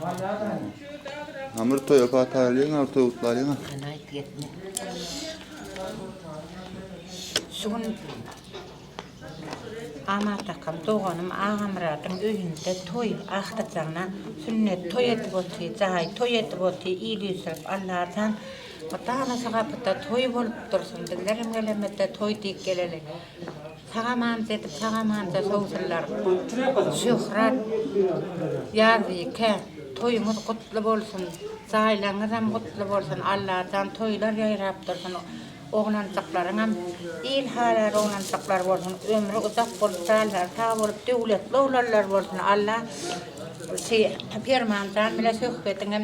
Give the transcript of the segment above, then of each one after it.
Hamyr toýa pata berýäň, hamyr toý gutlaýaň. Hany aýt gepmi. Şu gün Amat akam doganym Agamyradyň öýünde toý, agtyjagyna sünnet toý edip otyr, jaý toý edip otyr, il üýşürip Allajan mydama şu gapyda toý bolup dursun, bizlerem gelemizde toý diýip geleli. Sag-aman edip, sag-amanja sowsunlar. Şöhrat, Ýazbike, toýuňyz gutly bolsun, jaýlaryňyzam gutly bolsun, Allajan toýlar ýaýrap dursun, oglanjyklaryňam il halar oglanjyklar bolsun, ömri uzak bolup, janlary sag bolup, döwletli oglanlar bolsun, Alla şi Permanjan bile Söhbediňem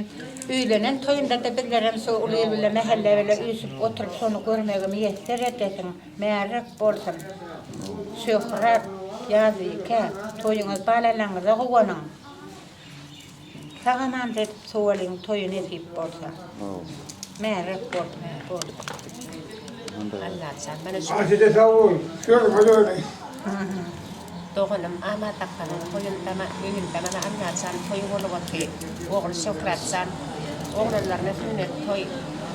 öýlenen toýunda-da bizlerem şu uly il bile, mähelle bile üýşüp oturyp şony görmegi miýesser edesin. Märek bolsun. Şöhrat, Ýazbike, toýuňyz balalaňyza guwanyň. Sag-aman edip sowalyň toýy nesip bolsa. Märek bolsun. Bolsun. Allajan mana şu. Aşyda sag bol. Sözüňe döneýin. Doganym Amat akanyň toýunda öýünde mana Annajan toý bolup otyr. Ogly Şöhratjan oglanlaryna sünnet toý,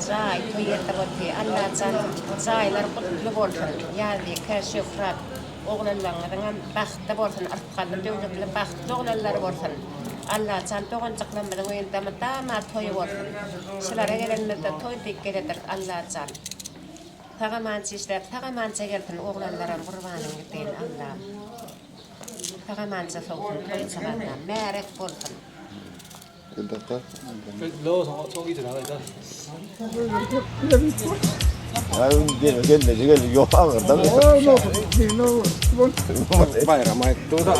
jaý toý edip otyr. Allajan jaýlar gutly bolsun. Ýazbike, Şöhrat oglanlaryňyzyňam bagtly bolsun, yrsgally döwletli bagtly oglanlar bolsun. Allajan doganjyklarymyzyň öýünde mydama toý bolsun. Şulara gelenimizde toý diýip gelediris Allajan. Sag-amança işläp, sag-amança gelsin oglanlaram gurbanyň gideýin Allam. Sag-amança sowsun toý çygardan. Märek bolsun. Bayram aýtdy da.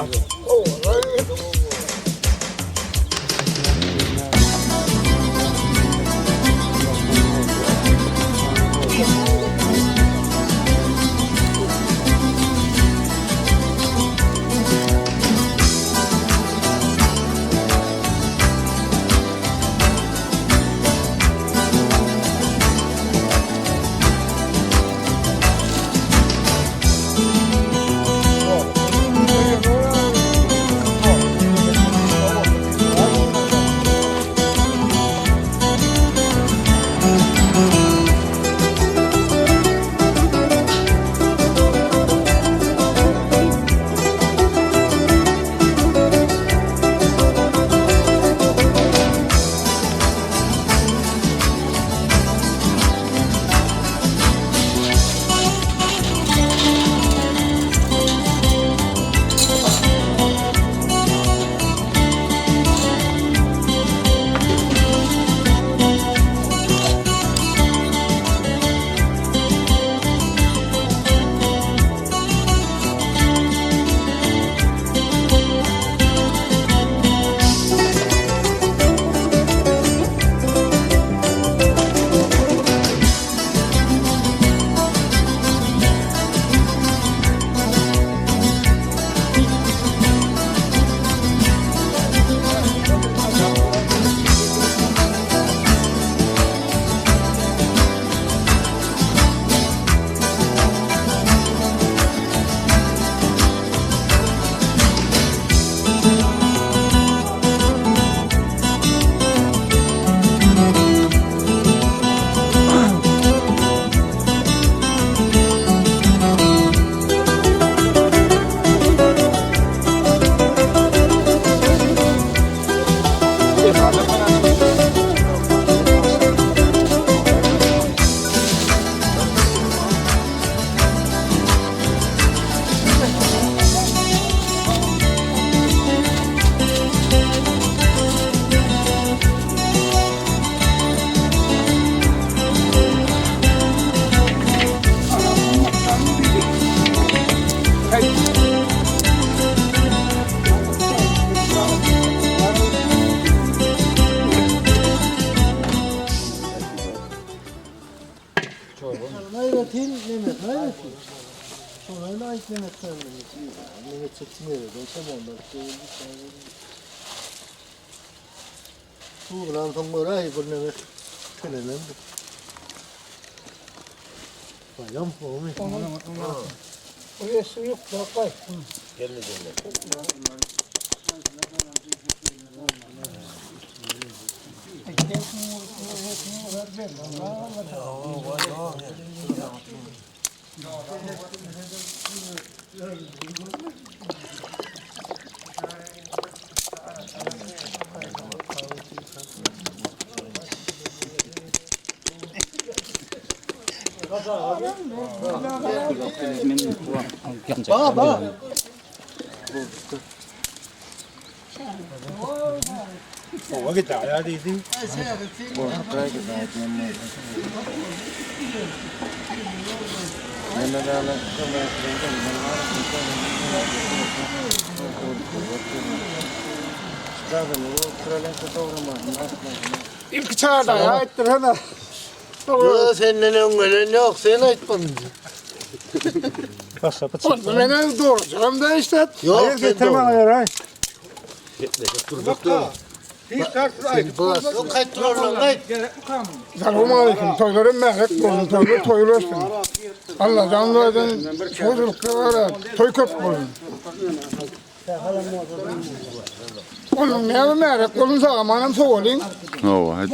Ilki çardagy aýtdyrsana. Ýok, senden öň gelen ýok, sen aýt bunu. Onda men hem dogrucam da işte. Ýok, sen Getir bana dogry. ver ay. Ýok, aýt durarlar, aýt. Salam aleyküm. Toýlarym mähek bolsun. Toýlar toýlar olsun. Allah canlardan toýluklar var. Toý köp bolsun. Onun näme mähek bolsun sağamanam sowalyň. Hawa, aýt.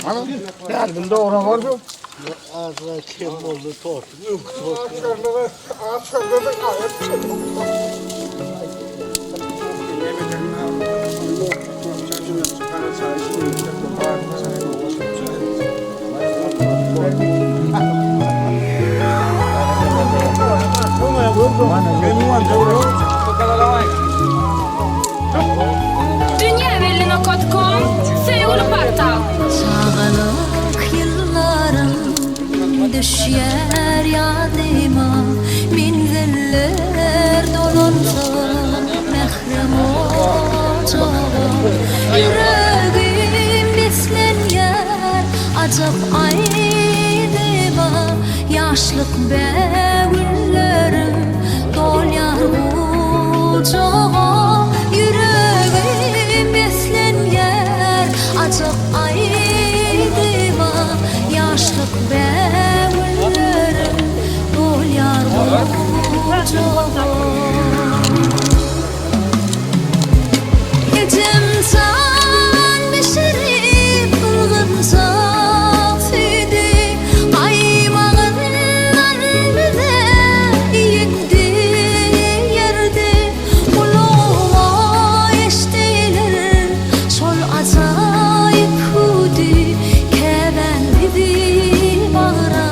Ana, derdin doğru var bu. Ağzına kem boldy tort. Öňki tort. Ağaçlarda aýak. Dünýäbelli.com Söýgüli portal. Çagalyk ýyllarym düşýär ýadyma, Menziller dolansa mährem ojaga. Ýüregim beslenýär ajap aýdyma, Ýaşlyk bägüllerim dolýar gujaga. Ýüregim beslenýär ajap aýdyma, Ýaşlyk bägüllerim dolýar gujaga. Ejem jan bişirip yrgynjak süýdi, Gaýmagyndan bize iýdirerdi. Gulagyma eşdiler şol ajaýyp hüwdi, Käbäm bizi bagra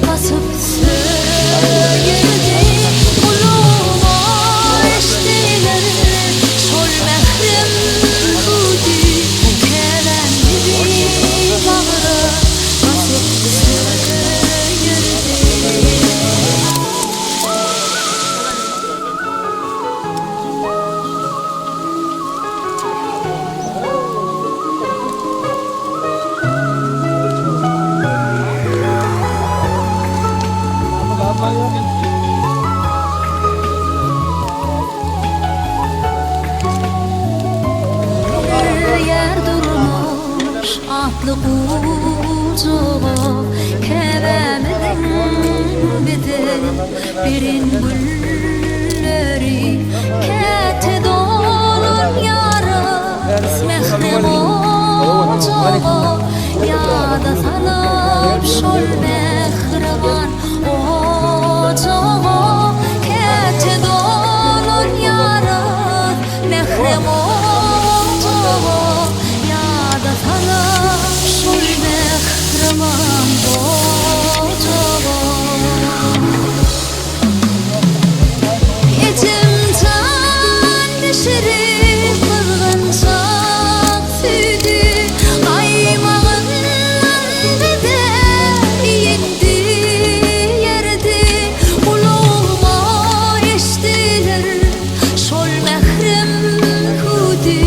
basyp söýerdi. Gulagyma eşdiler şol mährem hüwdi, Käbäm bizi bagra basyp söýerdi. Ýer durmuş atly gujaga, Käbämiziň bize beren gülleri, Käte dolanýarys mährem ojaga, Ýada salyp şol mähriban ojaga, Käte dolanýarys mährem ojaga, Ýada salyp şol mähriban ojaga. Ejem jan bişirip gyzgynjak süýdi, Gaýmagyndan bize iýdirerdi. Gulagyma eşdiler şol mährem hüwdi,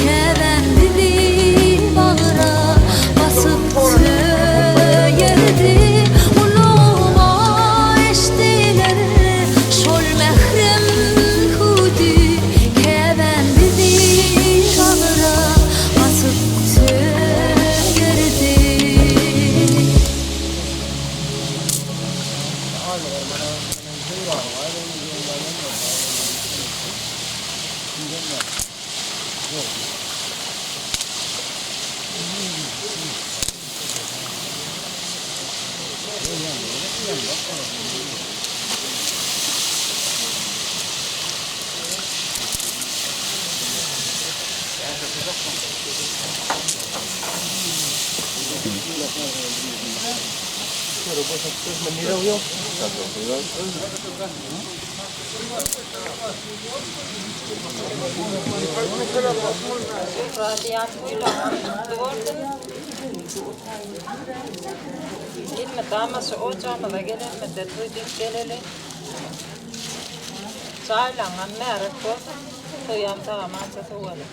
Käbäm bizi bagra basyp söýerdi. Gulagyma eşdiler şol mährem hüwdi, Käbäm bizi bagra basyp söýerdi. Elmydama şu ojagymyza gelenimizde toý diýip geleli. Jaýlaňam märek bolsun, toýam sag-amança sowaly.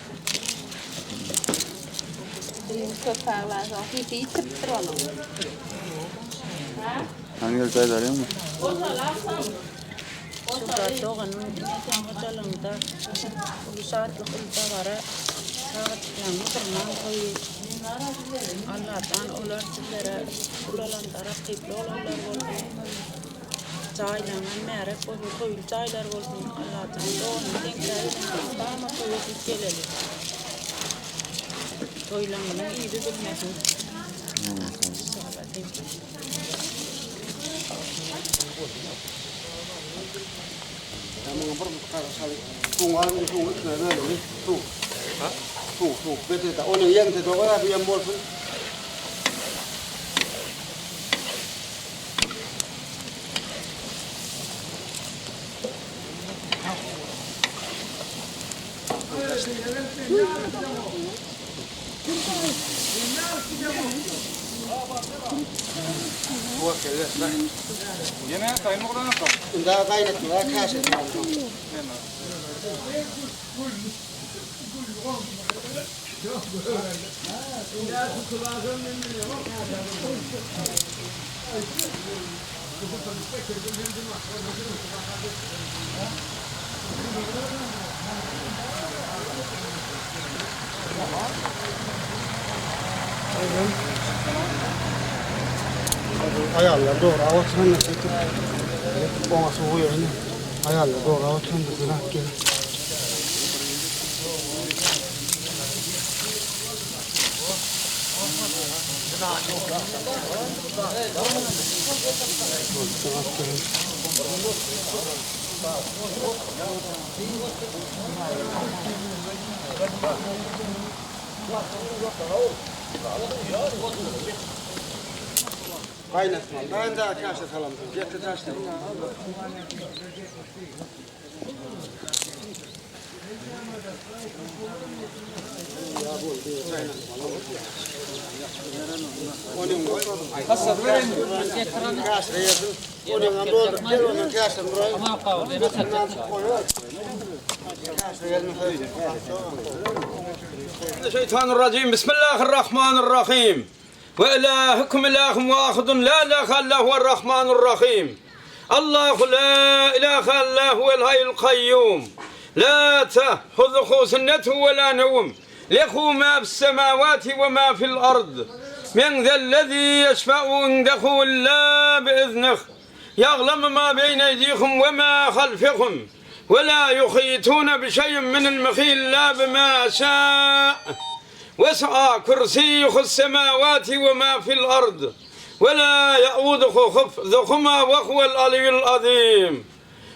Hany gel jaý barýaňmy? Şuhrat doganym Mekan hojalygynda uly şatlyk, uly dabara Sagatlaň musulman toýy. Allajan olar sizlere ulalanda rakyply oglanlar bolsun. Jaýlaňam märek bolsun, toýly jaýlar bolsun. Allajan doganym seňkä gelende mydama toý edip geleli. Toýlaňynyň yzy üzülmesin. Inşallah diýip. Aýallar dograp oturandyr şeýdip. Oňa suw guýaýyn. Aýallar dograp oturandyr, sen alyp gel. Gaýnatmaly. Ben daha käse salamsyn. Getir taşla. Şeytanirracim. Bismillahirrahmanirrahim. Ve ilahukum ilahun vahidun la ilahe illa huve'r-Rahmanur-Rahim. Allahu la ilahe illa huvel hayyul kayyum. La te'huzuhu sinnetu ve la nevm. Lehu ma fis semavati ve ma fil ard. Men zellezî yeşfe'u indehu illa biiznih. Ya'lemu ma beyne eydihim ve ma halfehum. Ve la yuhitune bi şeyin min ilmihi illa bima şâ. Wes'a kürsiyuhu's semavati ve ma fil ard. Ve la yauduhu hıfzuhuma ve huvel aliyyul azim.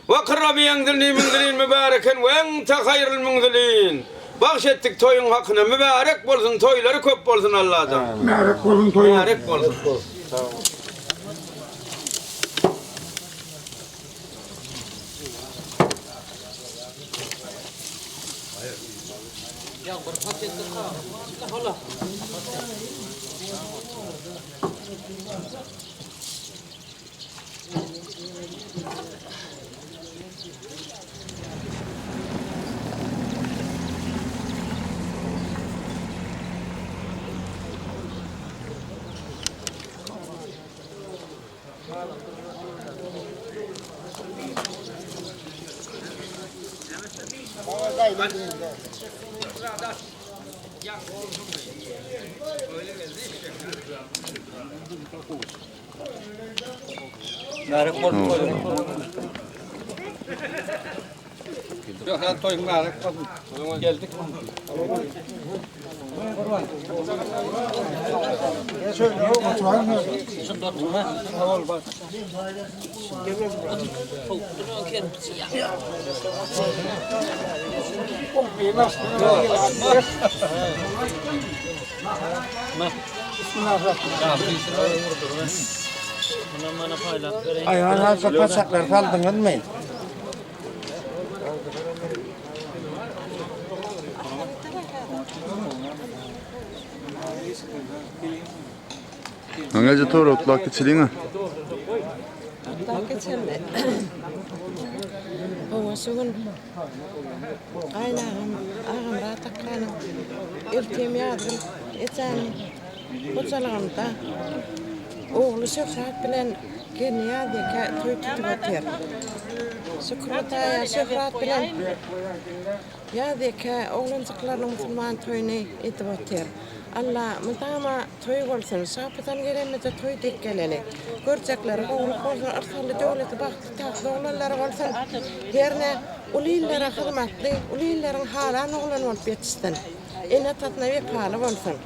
Wekul Rabbi enzilni münzilin mübareken we ente haýrul münzilin. Bagş etdik toýuň hakyna mübarek bolsun toýlary köp bolsun Allajan. Märek bolsun toýuň. Märek bolsun. Şöhrat toýuň mübärek bolsun. Geldik. Aýhan haja paçaklary saldyňyzmy? Aňaja tor otlak geçeliň. Otlak geçeli. Oňa şu gün gaýynagam Agamyrat akganyň eltem ýazgyn ejäniň hojalygynda ogly Şöhrat bilen gelni Ýazbeke toý tutup otyr. Şükür Hudaýa Şöhrat bilen Ýazbeke oglanjyklarynyň musulman toýuny edip otyr. Alla mydama toý bolsun, şapydan gelenimize toý dek geleli. Görjekleri gowulyk bolsun, yrsally, döwletli, bagtly, tagtly oglanlary bolsun. Herne uly illere hyzmatly, uly illeriň halan oglany bolup ýetişsin. Ene-atasyna wepaly bolsun.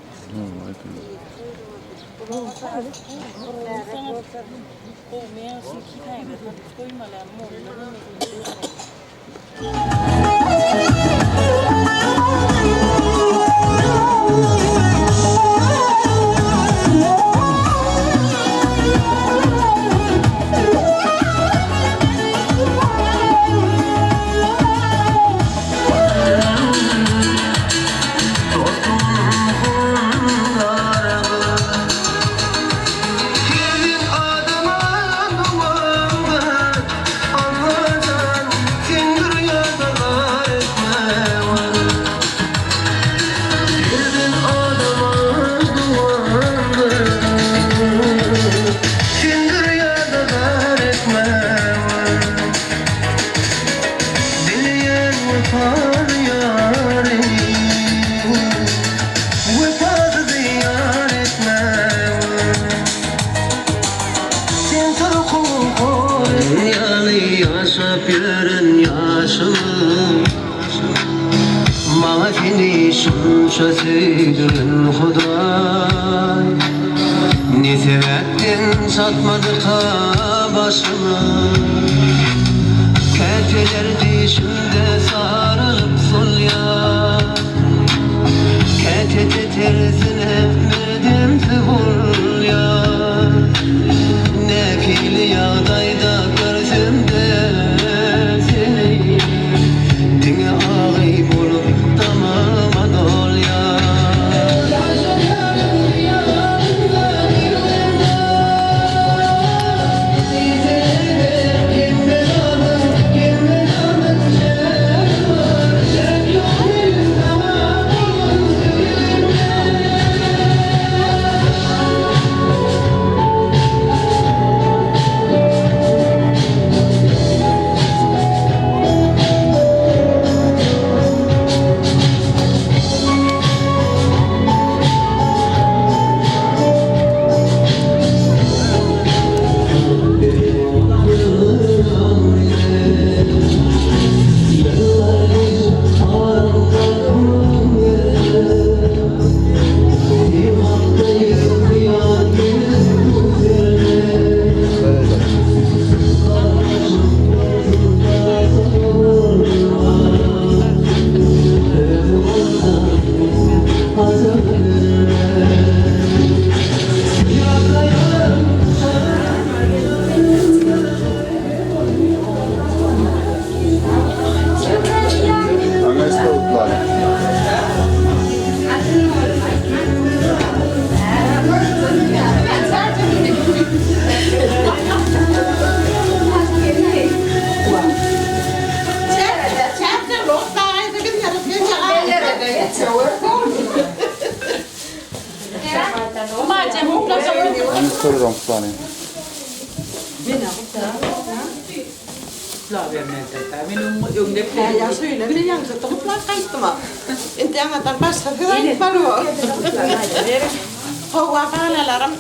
Hawa balalarym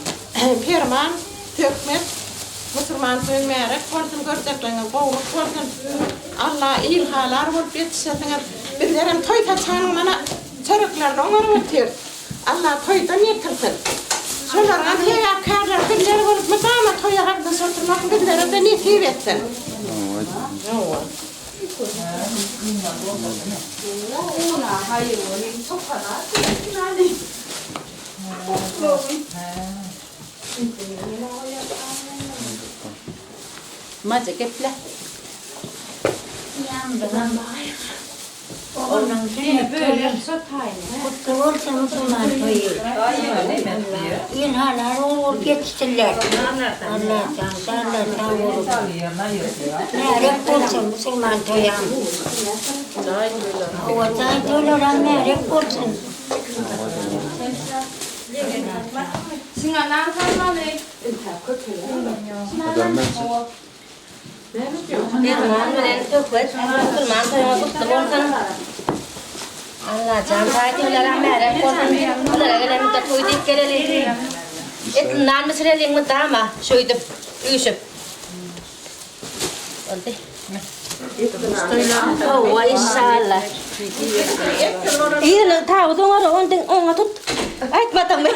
Perman, Töhmet. Musurman toýuň märek bolsun, görjekleňiz gowluk bolsun. Alla il halar bolup ýetişesiňiz. Bizlerem toý saçanyň mana çöreklerini oňaryp otyrys. Alla toýdan ýetirsin. Şolaryňam sebäpkärleri bizler bolup mydama toýa gatnaşyp oturmak bizlere-de nesip etsin. Hawa. Maja geple. Gutly bolsun musulman toýy. Ilhalar bolup ýetişsinler. Allajan janlary sag bolup. Märek bolsun musulman toýam. Hawa jaý toýlaram märek bolsun. Şuňa nan salmaly. Perman bilen söhbet musulman toýuňyz gutly bolsun. Allajan taý toýlaram märek bolsun. Bulara gelenimizde toý diýip geleli. Etli nan bişireliň mydama şöýdüp üýşüp. Boldy. Hawa inşallah. Ýylyň tawus oňara ondan oňa tut. Aýtmadyňmy?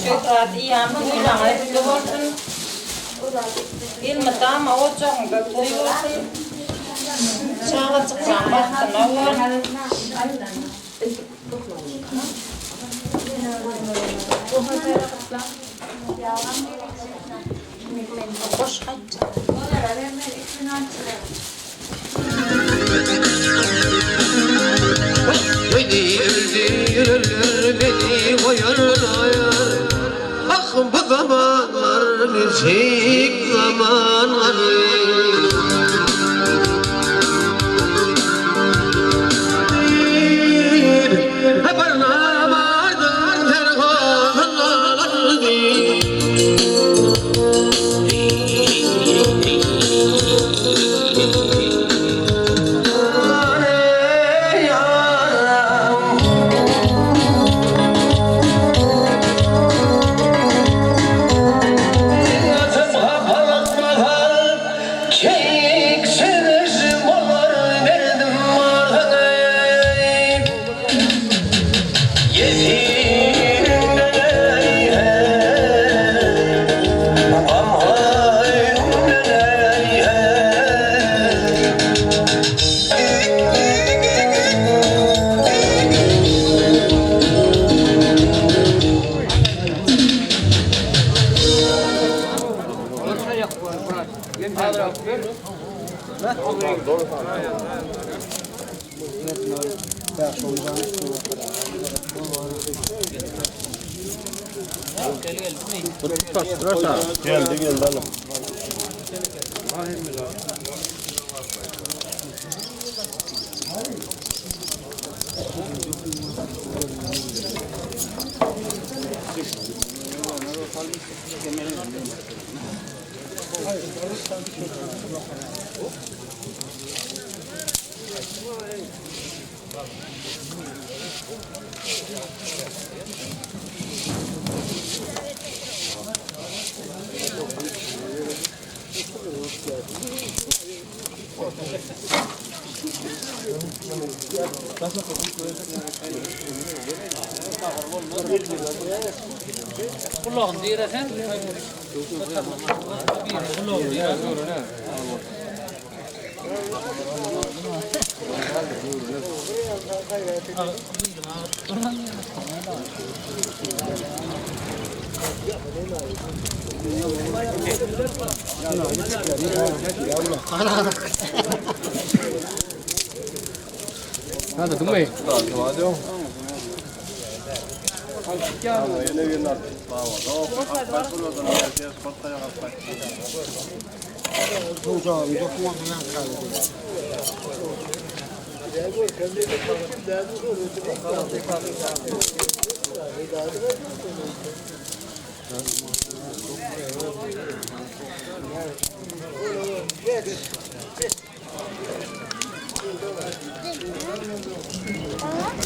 Şöhrat iýamyň öýläňe gutly bolsun. Elmydama ojagyňda toý bolsun. Çagajyklaň bagtyna bol. Beni öldürürler, beni koyarlar. Ah bu zamanlar niçik zamanlar. Geldi geldi alım.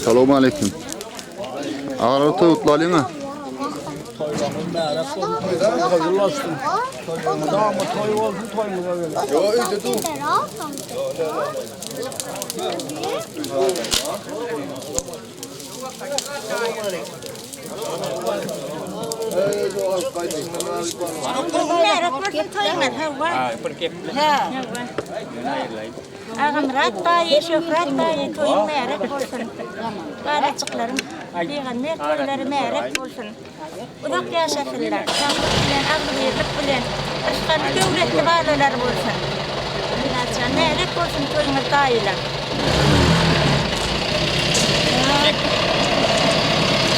Salowmaleýkim. Agalar toý gutlalyň-a. Toýlaryňyz märäk bolsun, toýlaryňyz kabul bolsun. Mydama toý bolsun, toýumyza geliň. Ýok, öýde dur. Märäk bolsun toýuňyz, hawa. Hä. Agamyrat daýy, Şöhrat daýy toýuň märek bolsun. Balajyklaryň pygamber toýlary märek bolsun. Uzak ýaşasynlar. Saglyk bilen, agzybirlik bilen, rysgally döwletli balalar bolsun. Allajan märek bolsun toýuňyz daýylar.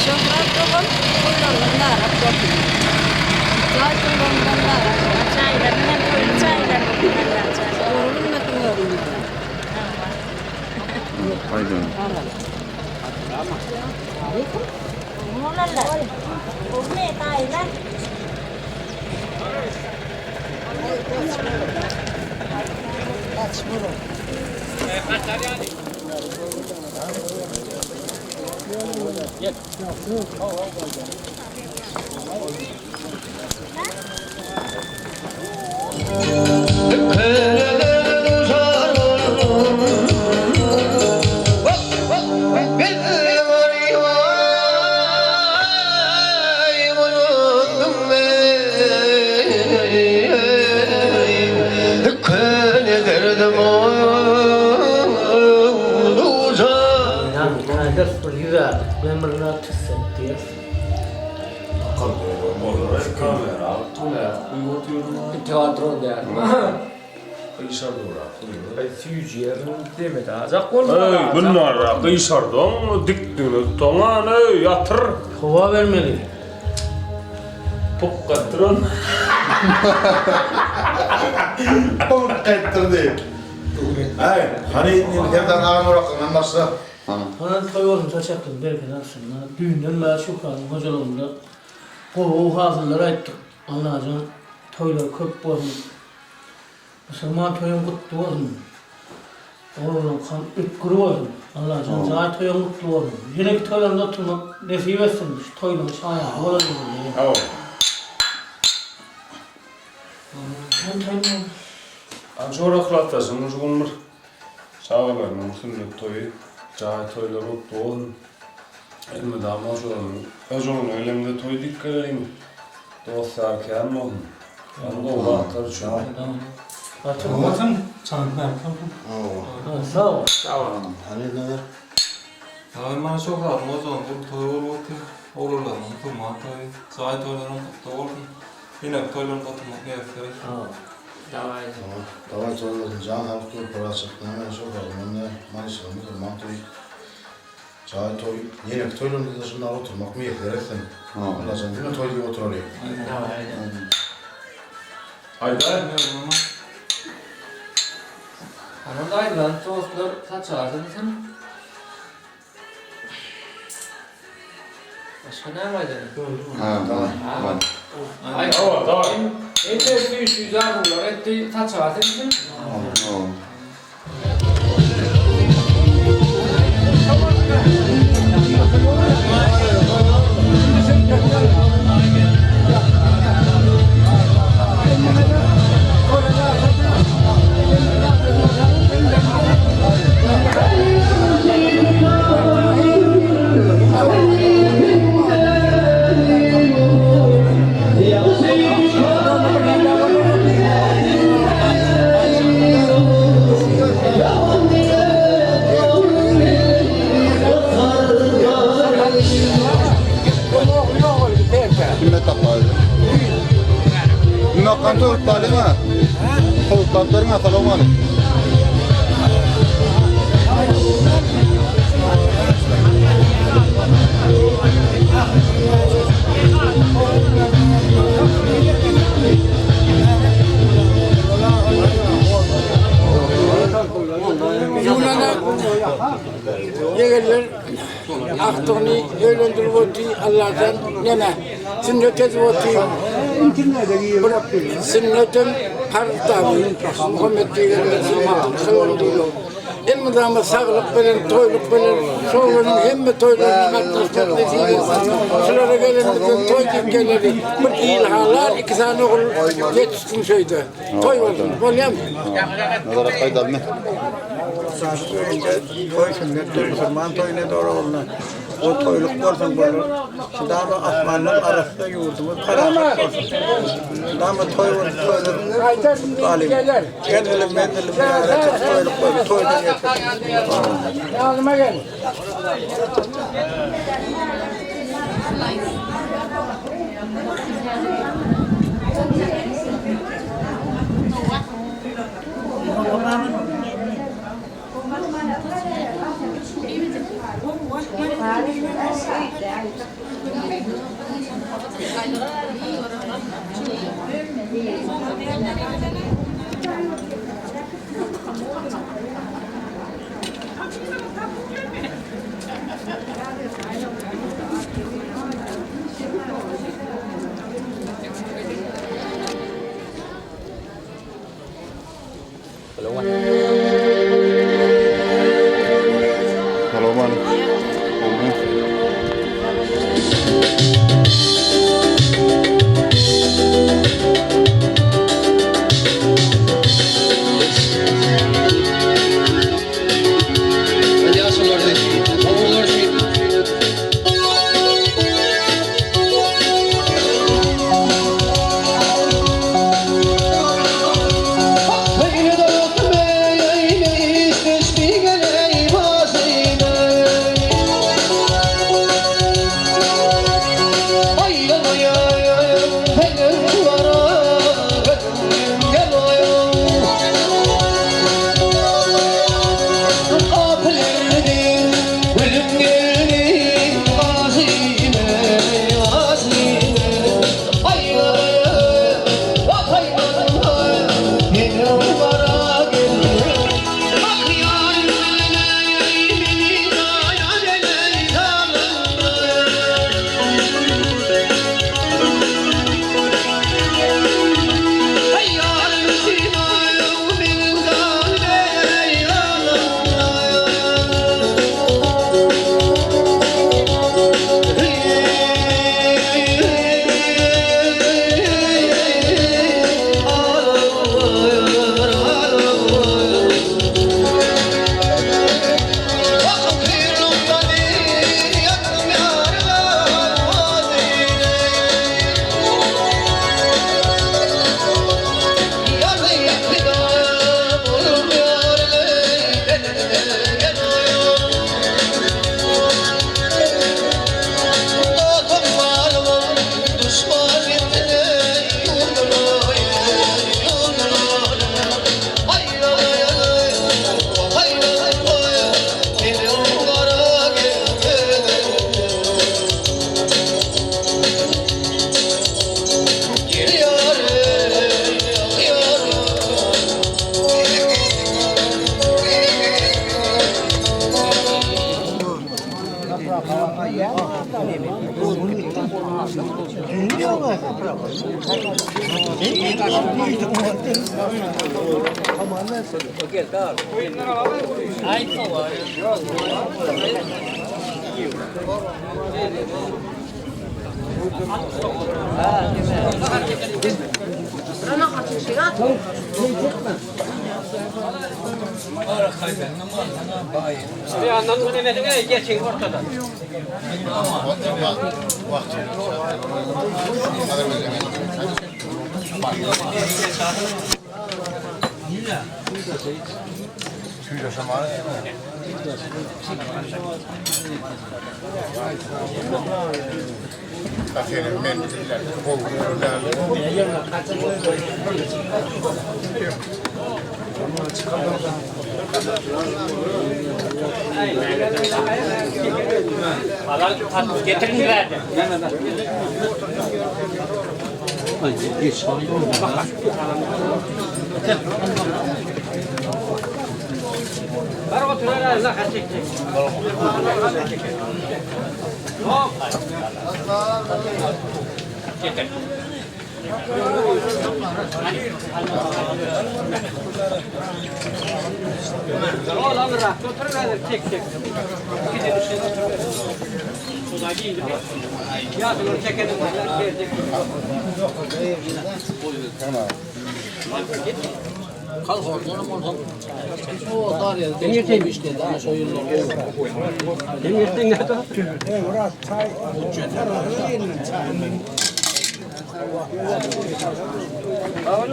Şöhrat dogan toýlaryňyz märek bolsun. Jaý toýlaryňyzam märek bolsun. Jaýlarynyň hem toýly jaýlar bolsun Allajan. Dogry bilmesiň özüňi. Mollalar. Gowmy daýylar? Günlara gyşardyň, dikdigini tutaňan, eý, ýatyr. Howa bermeli. Pukk etdir ony. Pukk etdirdi. Äý, hany indi Serdar agaň urakyndan başla. Hany toý bolsun saçakdan bereket alsyn. Düýnden bäri Şöhratyň hojalygynda gowy hasyllar aýtdyk. Allajan toýlar köp bolsun. Musulman toýuň gutly bolsun. Oglanlaňkam ötgür bolsun. Allajan jaý toýuň gutly bolsun. Ýeneki toýlarynda oturmak nesip etsin. Şu toýlaryň şaýady bolalyň. Jora klasdaşyň şu gün bir çagalarynyň sünnet toýy, jaý toýlary gutly bolsun. Elmydama hojalygyň hojalygyna gelemde toý diýip geleýin. Dost-ýar kän bolsun. Ýaňy gowy zatlar üçin. Bolsun. Sag bol. Sag bol. Hany Nazar. Salam maňa Şöhratyň ojagyň uly toýy bolup otyr. Oglanlaryň musulman toýy, jaý toýlaryň gutly bolsun. Eneki toýlarynda oturmak miýesser etsin. Dawaý Dawaý toý bolsun jan saglyk dur paraçyk näme Şöhratymdan däl Maryşynyň musulman toýy jaý toý ýeneki toýlarynda-da şundak oturmak miýesser etsin Allajan diňe toý diýip oturaly. Aýdaý. Aman aýdylan dostlar saçaga sürülsin. Başga näme aýdaly? Ha, daway. Aý, Hawa, daway. Elde süýşi arzuwlar etdi, saçaga sürülsin. Hawa. Kime tapar? Nakan towuklar ha. Towuklar ha salam aleyküm. Ýegenler agtygyny öýlendirip oty Allajan neme sünnet edip oty bir sünnetem parz tabi Muhammet pygamber sünnet kylyn diýdi. Elmydama saglyk bilen, toýluk bilen, şu oglanyň hemme toýlaryna gatnaşmak nesip etsin. Şulara gelenimizde toý diýip geleli. Bir il halar, iki sany ogul ýetişsin şeýde. Toý bolsun, bolýamy? Nazar akga aýdalymy? Toý sünnet toý, musulman toýy ne dogry ogulna. O toýluk bolsun bolar. Şudama asmandan arassa ýurdumyz parahat bolsun. Şudama toý bolup toýlar galyň. Endilim mendilim bereket toýluk bolsun toýdan getir. Ýanyma gel.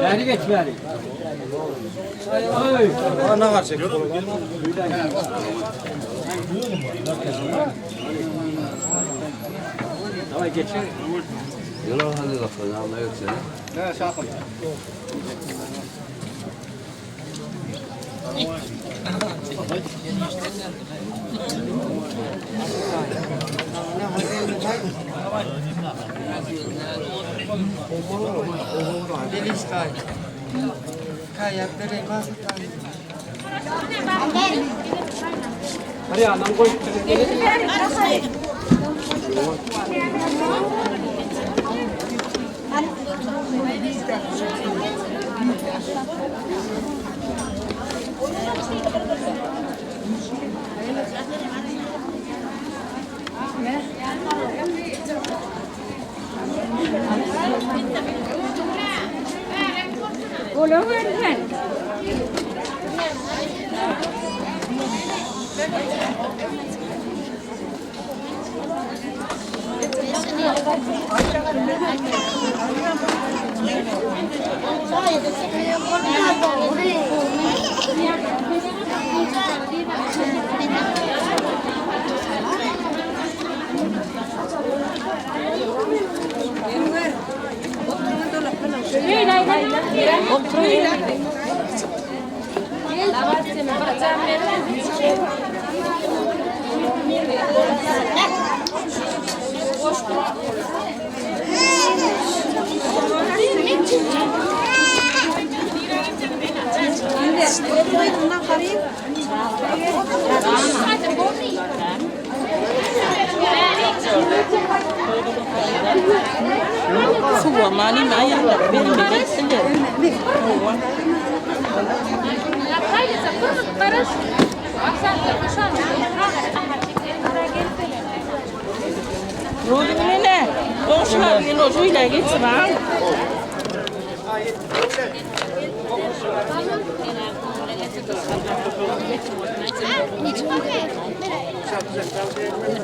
Bäri geç bäri.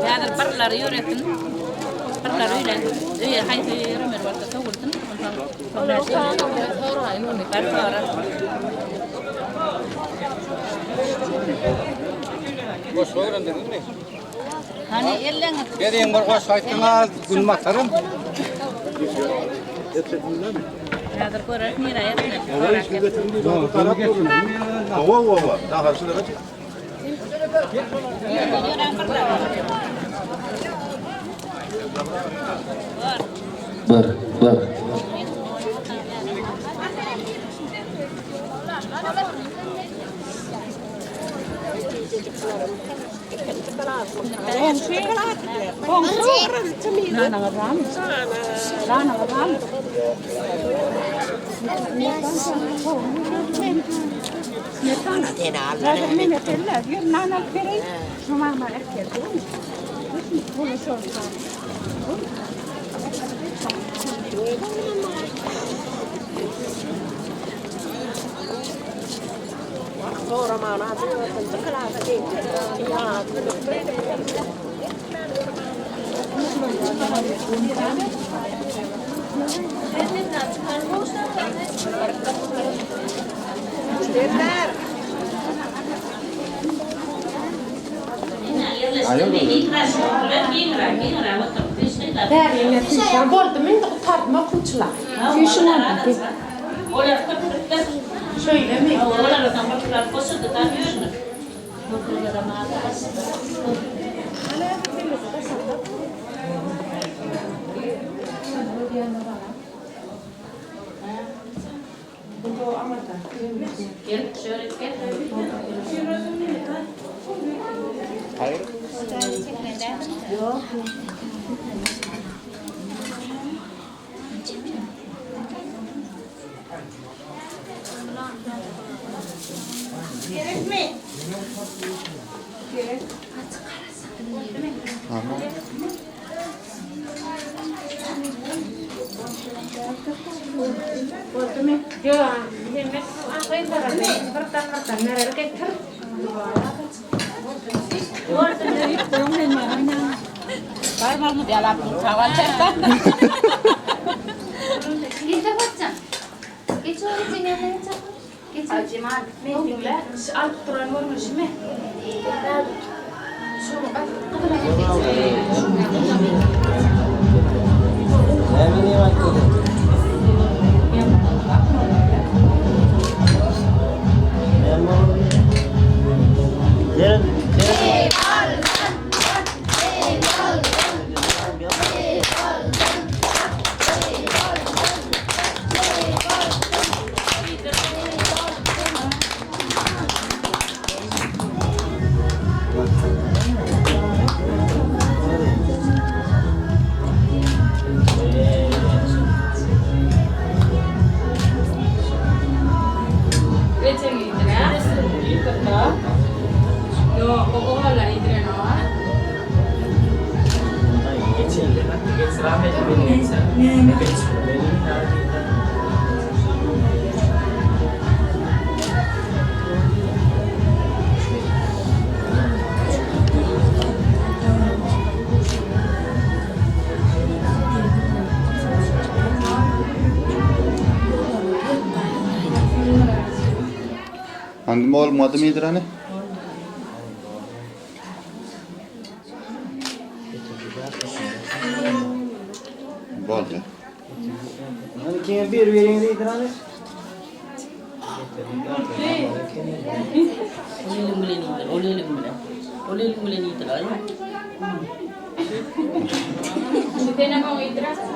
Häzir birleri ýöresin. Birleri öýlen. Öýe haýsy öýe ýöremeli bolsa sowulsyn. Ondan soň Goşgy öwrendiňizmi? Hany elleňiz. Geliň bir goşgy aýtdyňyz, gün batarym. Häzir göreris nirä ýetmeli. Owa owa. Daha şurada. Bir, bir. Gerekmi? Gerek. Boldumy? Ýok, Mehmet gyzlara bir takyrdan neler getir. Aljyman, men diňle, şu alyp duran görnüşimi? Indi bolmadymy idrany? Boldy. Hani kime bir verin idrany? Ol eliň bilen iýdir, ol eliň bilen. Ol eliň bilen iýdir, aý. Senem oňa iýdirersiň.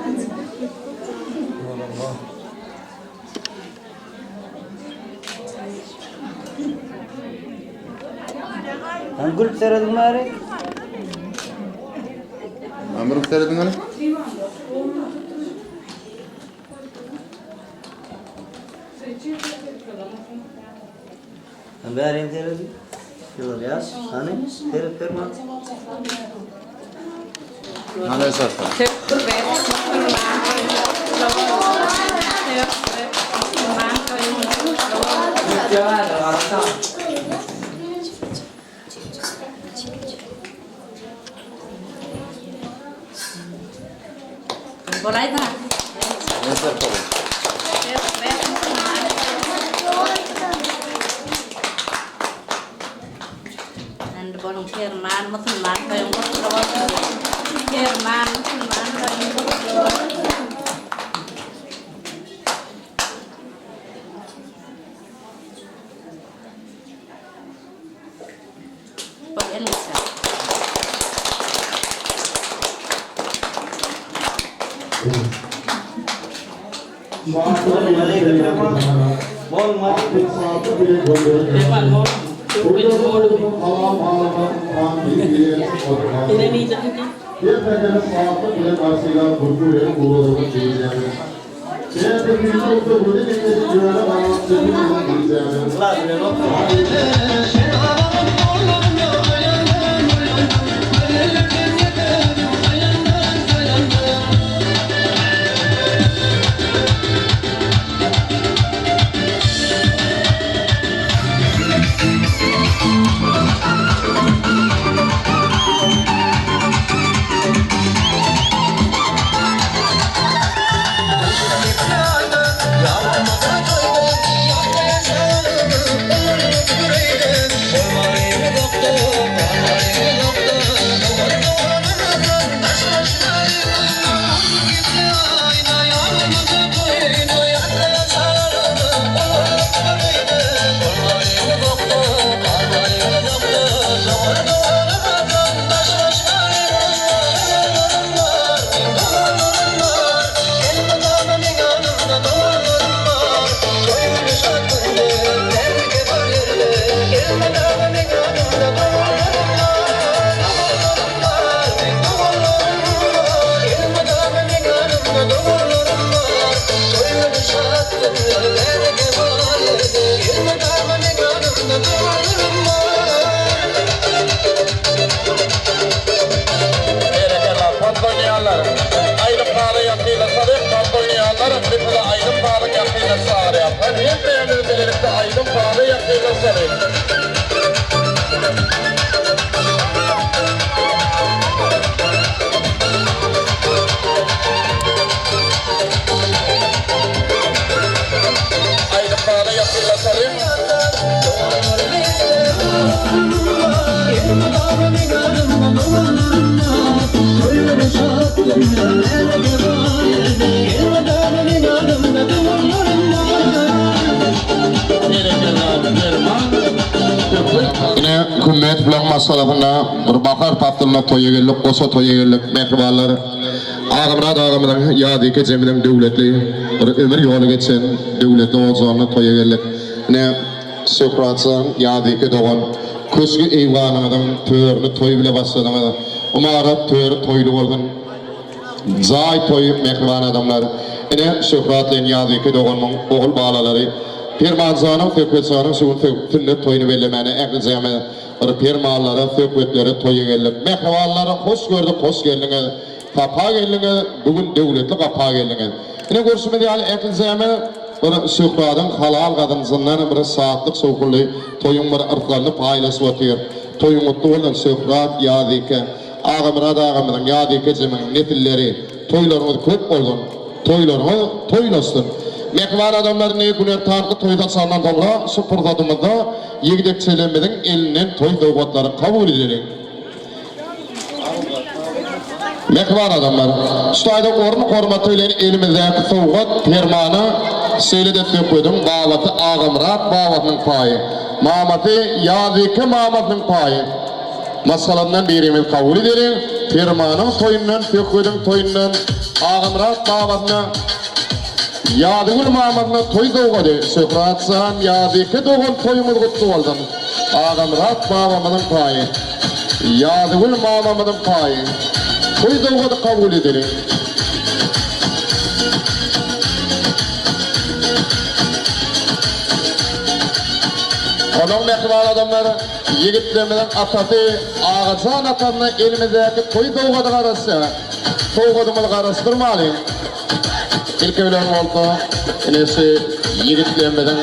Hani gülüp serediň bari. Hani gülüp serediň hani? Hani bari serediň. Ýol ýaş. Hani seret berme. Hani esasda? Bolaýda. Esasda. Endi boluň Perman musulman toýuň gutly bolsun. Perman musulman toýuň gutly bolsun. Bol eliňi çal. Aýdym-saza ýakynlaşalyň. Ine, Kümmetowlaryň maşgalasynda bir bahar paslynda toýa geldik, goşa toýa geldik, mähribanlar. Agamyrat agamyzyň, Ýazike ejemiziň döwletli bir ömür ýoly geçen döwletli ojagyna toýa geldik. Ine, Şöhratjan, Ýazike dogan, köşgi eýwanyňyzyň törüni toý bile başladyňyz. Ymarat töri toýly bolsun. Jaý toýy mähriban adamlar. Ine, Şöhrat bilen Ýazike doganymyň ogul balalary Permanjanyň, Söhbetjanyň şu gün sünnet toýuny bellemäne ählijämiz bir permanlara, söhbetlere toýa geldik. Mähribanlar, hoş gördük, hoş geldiňiz. Sapa geldiňiz, bu gün döwletli gapa geldiňiz. Ine, görşümiz ýaly ählijämiz bir Şöhradyň halal gazanjyndan bir şatlyk-şowhunly toýuň bir yrsgalyny paýlaşyp otyr. Toýuň gutly bolsun, Şöhrat, Ýazike. Agamyrat agamyzyň, Ýazike ejemiň nesilleri, toýlaryňyz köp bolsun! Toýlaryňyz toýlaşsyn! Mähriban adamlar indi günortanky toý saçagyndan soňra şu pursadymyzda ýigdekçelerimiziň elinden toý sowgatlary kabul edeliň. Mähriban adamlar, şu taýda orun hormaty bilen elimizdäki sowgat Permana, şeýle-de Söhbediň babasy Agamyrat babasynyň paýy, mamasy Ýazike mamasynyň paýy. Maşgalamdan birimiz kabul edeliň, Permanyň toýundan, Söhbediň toýundan, Agamyrat babasyna, Ýazygül mamasyna toý sowgady, Şöhrat jan, Ýazike dogan toýuňyz gutly bolsun! Agamyrat babamyzyň paýy, Ýazygül mamamyzyň paýy, toý sowgady kabul edeliň! Onuň mähriban adamlar. Ýigitlerimiziň atasy Agajan atasyna elimizdäki toý sowgady garaşýar. Sowgadymyzy garaşdyrmalyň. Ilki bilen bolsa ine şu ýigitlerimiziň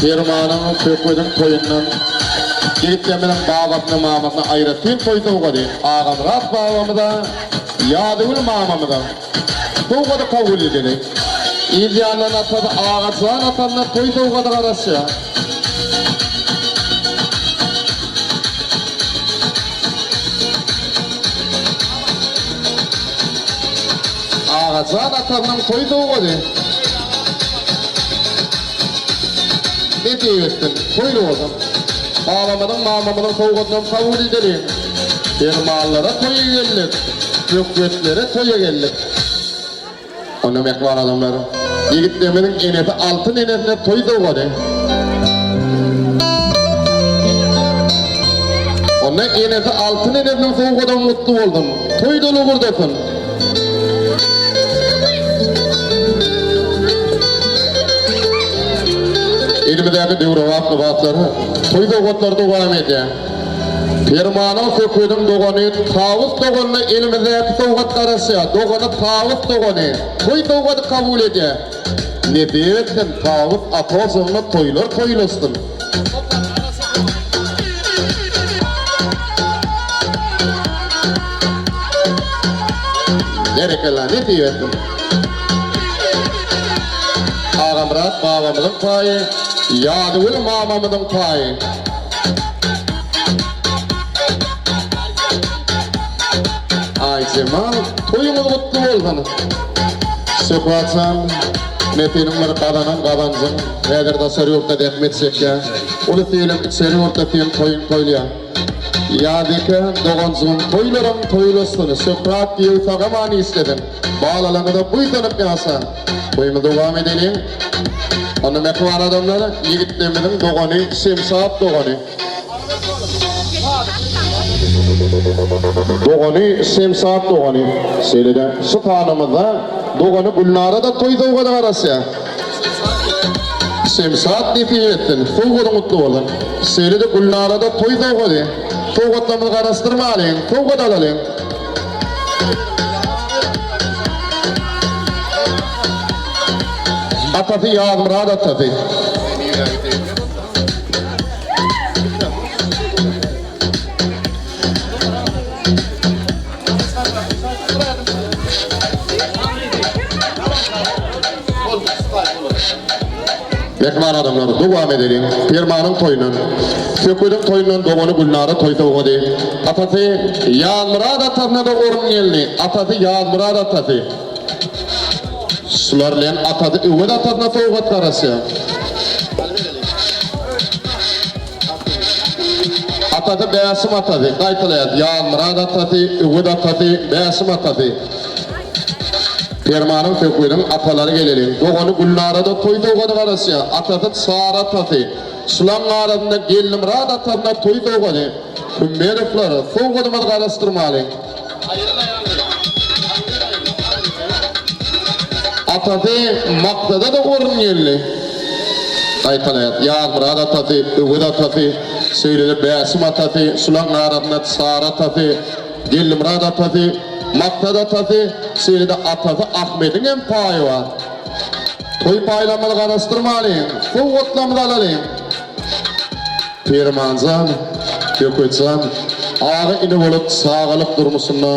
Permanyň, Söhbediň toýundan ýigitlerimiziň babasyna, mamasyna aýratyn toý sowgady Agamyrat babamyza, Ýazygül mamamyza sowgady kabul edeli. Yz ýanyndan atasy Agajan atasyna toý sowgady garaşýar. Agajan atasynyň toý sowgady. Nesip etsin, toýly bolsun. Babamyzyň, mamamyzyň sowgadynam kabul edeliň. Dermanlara toýa geldik, söhbetlere toýa geldik. Onda mähriban adamlar, ýigitlerimiziň enesi Altyn enesine toý sowgady. Onda enesi Altyn enesiniň sowgadam gutly bolsun. Toý doly gurdasyn. Elimizdäki döwrebap lybaslar toý sowgatlary dowam edýär. Permanyň Söhbediň dogany Tawus doganyna elimizdäki sowgat garaşýar. Dogany Tawus dogany toý sowgady kabul edýär. Nesip etsin Tawus ata ojagynda toýlar toýlaşsyn. Berekella nesip etsin. Agamyrat babamyzyň paýy, Ýazgül mamamyzyň paýy. Aýjemal, toýuňyz gutly bolsun! Şöhratjan, ine seniň bir gazanan gazanjyň, häzir daşary ýurtda zähmet çekýäň. Uly söýlem içeri ýurtda seň toýuň toýlaýar. Ýazeke, doganjygym, toýlaryň toýlasyn, Şöhrat giýew sag-aman işlesin, balalaryňyza buýsanyp ýaşaň. Toýumyzy dowam edeliň. Onda mähriban adamlar, ýigitlerimiziň dogany Şemşat dogany. Dogany Şemşat dogany. Şeýle-de şu sanymyzda dogany Gülnara-da toý sowgady garaşýar. Şemşat nesip etsin, sowgadyň gutly bolsun. Şeýle-de Gülnara-da toý sowgady. Sowgatlarymyzy garaşdyrmalyň, sowgat alalyň. Atasy Ýazmyrat atasy. Mähriban adamlar, dowam edeliň. Permanyň toýundan, Söhbediň toýundan dogany Gülnara toý sowgady. Atasy Ýazmyrat atasyna-da orun geldi. Atasy Ýazmyrat atasy. Şular bilen atasy Öwez atasyna sowgat garaşýar. Atasy Bäşim atasy, gaýtalaýas, Ýazmyrat atasy, Öwez atasy, Bäşim atasy. Permanyň Söhbediň atalary geleliň. Dogany Gülnara-da toý sowgady garaşýar. Atasy Çary atasy. Şulaň arasynda Geldimyrat atasyna toý sowgady. Hümmerowlar, sowgadymyzy garaşdyrmalyň. Atasy Maksada-da orun geldi. Gaýtalaýas, Ýazmyrat atasy, Öwez atasy, şeýle-de Bäşim atasy, şulaň arasynda Çary atasy, Geldimyrat atasy, Maksat atasy, şeýle-de atasy Ahmediň hem paýy bar. Toý paýlarymyzy garaşdyrmalyň, sowgatlarymyzy alalyň. Permanjan, Söhbetjan aga-ini bolup çagalyk durmuşynda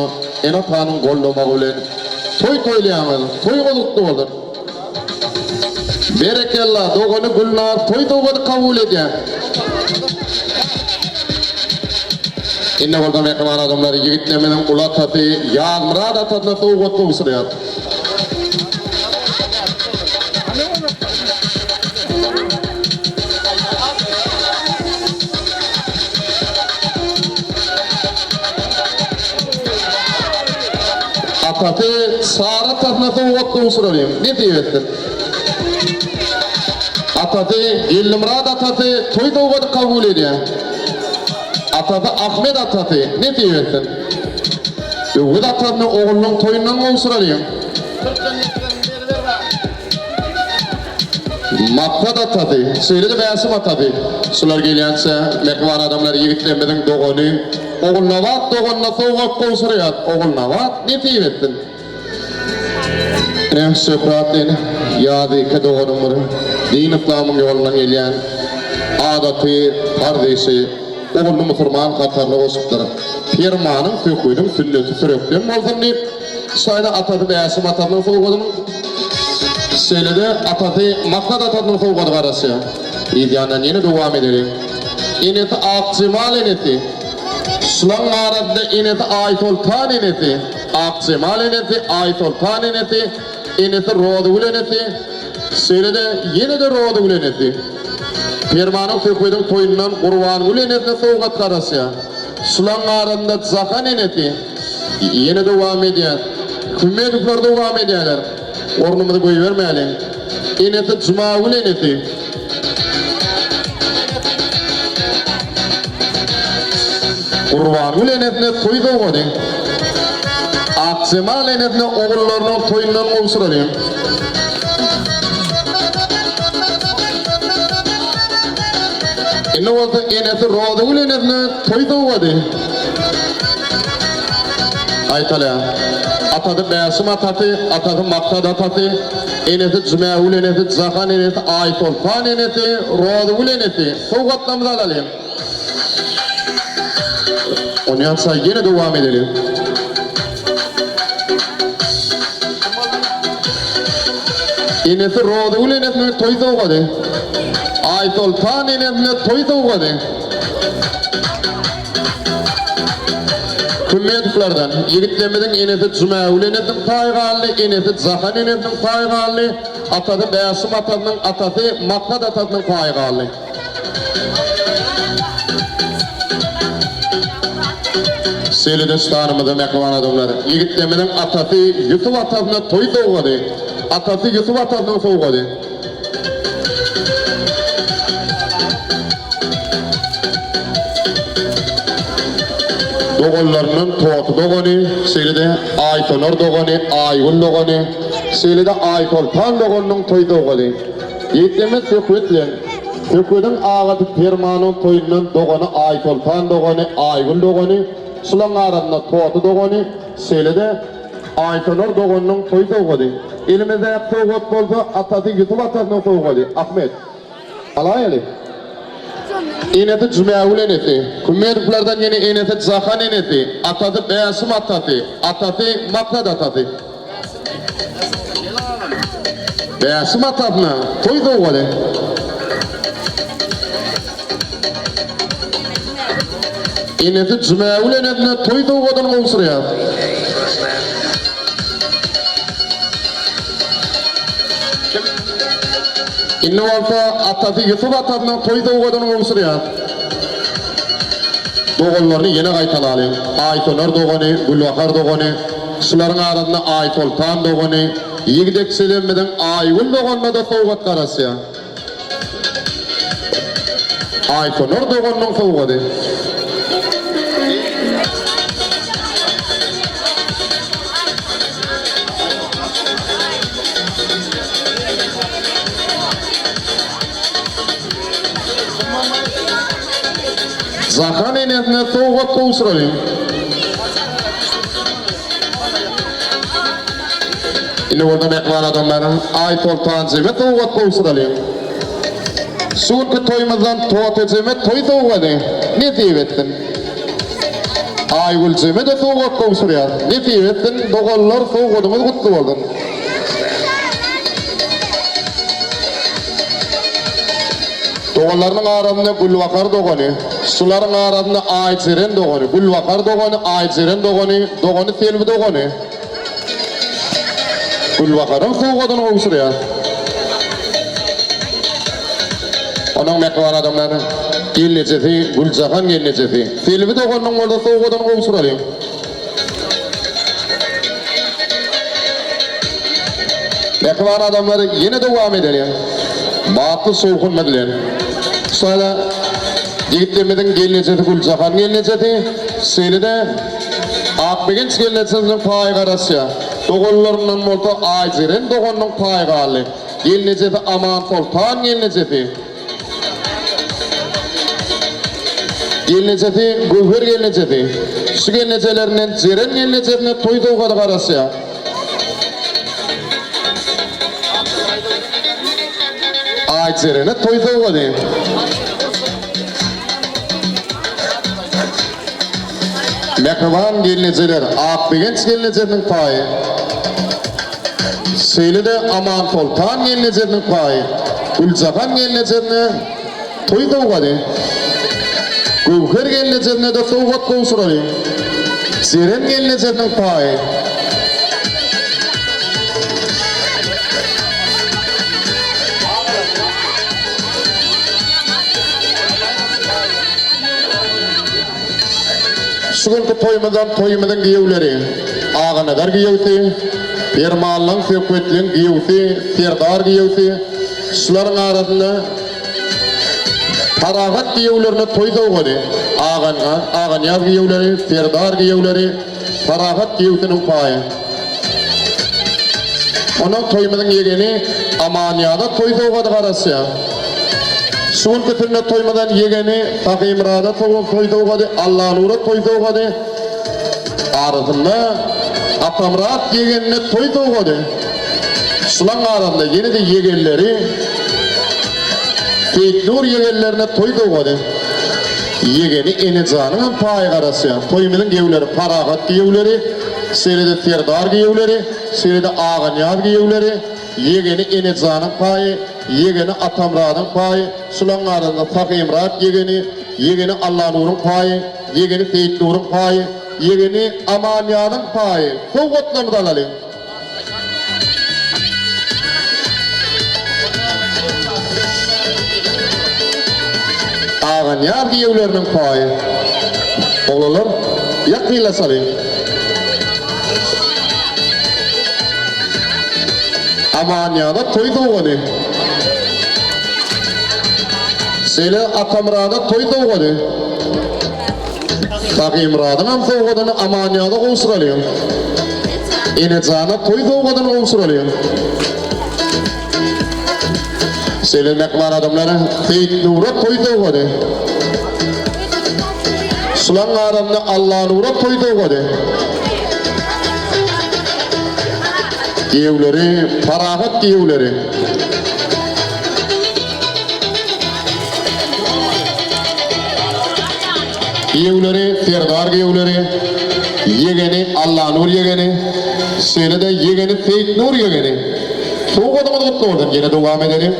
ene-atanyň goldamagy bilen toý toýlaýaňyz, toýuňyz gutly bolsun! Berekella, dogany Gülnar toý sowgady kabul edýär. Indi bolsa mähriban adamlar ýigitlerimiziň uly atasy Ýazmyrat atasyna sowgat gowşurýar. Atasy Sary atasyna sowgat gowşuralyň, nesip etsin. Atasy Geldimyrat atasy toý sowgady kabul edýär. Atasy Ahmet atasy, nesip etsin. Öwez atasyna oglunyň toýundan gowşuralyň. Maksat atasy, şeýle-de Bäşim atasy. Şular gelýänçä, mähriban adamlar ýigitlerimiziň dogany Ogulnabat doganyna sowgat gowşurýar. Ogulnabat, nesip etsin. Ine, Şöhrat diýen Ýazyke doganyň bir din-yslamyň ýolundan gelýän adaty parz işi ogluny musurman hataryna goşupdyr. Permanyň, söhbediň sünneti sürekden bolsun diýip, şaýda atasy Bäşim atasynyň sowgadynyň, şeýle-de atasy Maksat atasynyň sowgady garaşýar. Yz ýandan ýene dowam edeliň. Enesi Akjemal enesi. Şulaň arasynda enesi Aýsoltan enesi, Akjemal enesi, Aýsoltan enesi, enesi Rozygül enesi, şeýle-de ýene-de Rozygül enesi. Permanyň Söhbediň toýundan Gurbangül enesine sowgat garaşýar. Şulaň arasynda Jahan enesi. Ýene dowam edýär. Hümmetowlar dowam edýärler. Ornumyzy goýbermäliň. Enesi Jumagül enesi. Gurbangül enesine toý sowgady. Akjemal enesine ogullarynyň toýundan gowşuralyň. Indi bolsa enesi Rozagül enesine toý sowgady. Gaýtalaýan. Atasy Bäşim atasy, atasy Maksat atasy, enesi Jumägül enesi, Jahan enesi, Aýsoltan enesi, Rozagül enesi. Sowgatlarymyzy alalyň. Onýança ýene dowam edeliň. Enesi Rozagül enesine toý sowgady. Aýsoltan enesine toý sowgady. Hümmetowlardan, ýigitlerimiziň enesi Jumägül enesiniň paýy galdy, enesi Jahan enesiniň paýy galdy, atasy Bäşim atasynyň atasy Maksat atasynyň paýy galdy. Şeýle-de ştanymyzda mähriban adamlar, ýigitlerimiziň atasy Ýusup atasyna toý sowgady, atasy Ýusup atasynyň sowgady. Doganlaryndan Toty dogany, şeýle-de Aýsonar dogany, Aýgül dogany, şeýle-de Aýsoltan doganynyň toý sowgady. Ýigitlerimiz Söhbet bilen Söhbediň agasy Permanyň toýundan dogany Aýsoltan dogany, Aýgül dogany, şulaň arasynda Toty dogany, şeýle-de Aýsonar doganynyň toý sowgady. Elimizdäki sowgat bolsa atasy Ýusup atasynyň sowgady. Ahmet. Alaýaly. Enesi Jumägül enesi. Hümmetowlardan ýene enesi Jahan enesi, atasy Bäşim atasy, atasy Maksat atasy. Bäşim atasyna toý sowgady. Enesi Jumagül enesine toý sowgadyny gowşurýar. Indi bolsa atasy Ýusup atasyna toý sowgadyny gowşurýar. Doganlaryny ýene gaýtalalyň. Aýsonar dogany, Gülbahar dogany, şularyň arasynda Aýsoltan dogany, ýigdekçelerimiziň Aýgül doganyna-da sowgat garaşýar. Aýsonar doganynyň sowgady. Jahan enesine sowgat gowşuralyň. Indi bolsa mähriban adamlaryň Aýsoltan jeme sowgat gowşuralyň. Şu günki toýumyzdan Toty jeme toý sowgady nesip etsin. Aýgül jeme-de sowgat gowşurýas. Nesip etsin, doganlar sowgadyňyz gutly bolsun. Doganlarynyň arasynda Gülbahar dogany, şularyň arasynda Aýjeren dogany, Gülbahar dogany, Aýjeren dogany, dogany Selbi dogany. Gülbaharyň sowgadyny gowşurýar. Onuň mähriban adamlar gelnejesi Güljahan gelnejesi. Selbi doganynyň bolsa sowgadyny gowşuralyň. Mähriban adamlar ýene dowam edeliň. Batly şowhunymyz bilen. Şeýle ýigitlerimiziň gelnejesi Güljahan gelnejesi, şeýle-de Akbegenç gelnejesiniň paýy garaşýar. Doganlaryndan bolsa Aýjeren doganynyň paýy galdy. Gelnejesi Amansoltan gelnejesi. Gelnejesi Göwher gelnejesi. Şu gelnejelerinden Jeren gelnejesine toý sowgady garaşýar. Aýjerene toý sowgady. Mähriban gelnejeler Akbegenç gelnejesiniň paýy. Şeýle-de Amansoltan gelnejesiniň paýy. Güljahan gelnejesine toý sowgady. Göwher gelnejesine-de sowgat gowşuraly. Jeren gelnejesiniň paýy. Şu günki toýumyzam toýumyzyň giýewleri, Aganazar giýewsi, Permanlyň, Söhbetliň giýewsi, Serdar giýewsi, şularyň arasynda Parahat giýewlerine toý sowgady, Aganýaz giýewleri, Serdar giýewleri, Parahat giýewsiniň paýy. Ondan toýumyzyň ýegeni Amanýaza toý sowgady garaşýar. Şu günki sünnet toýumyzdan ýegeni Sahymyrada toý sowgady, Allanura toý sowgady, arasynda Atamyrat ýegenine toý sowgady. Şulaň arasynda ýene-de ýegenleri Seýitnur ýegenlerine toý sowgady. Ýegeni Enejanyňam paýy garaşýar. Toýumyzyň giýewleri Parahat giýewleri, Şeýle-de Serdar giýewleri, şeýle-de Aganyýaz giýewleri, ýegeni Enejanyň paýy, ýegeni Atamyradyň paýy, şularyň arasynda Sahymyrat ýegeni, ýegeni Allanuryň paýy, ýegeni Seýitnuryň paýy, ýegeni Amanýazyň paýy. Sowgatlarymyzy alalyň. Aganyýaz giýewleriniň paýy. Oglanlar, ýakynlaşalyň. Amanýaza toý sowgady. Şeýle Atamyrada toý sowgady. Sagymyradyňam sowgadyny Amanýaza gowşuralyň. Enejana toý sowgadyny gowşuralyň. Şeýle mähriban adamlar Seýitnura toý sowgady. Şulaň arasynda Allanura toý sowgady. Giýewleri, parahat giýewleri. Giýewleri Serdar giýewleri, ýegeni Allanur ýegeni, şeýle-de ýegeni Seýitnur ýegeni. Sowgadyňyz gutly bolsun. Ýene dowam edeliň.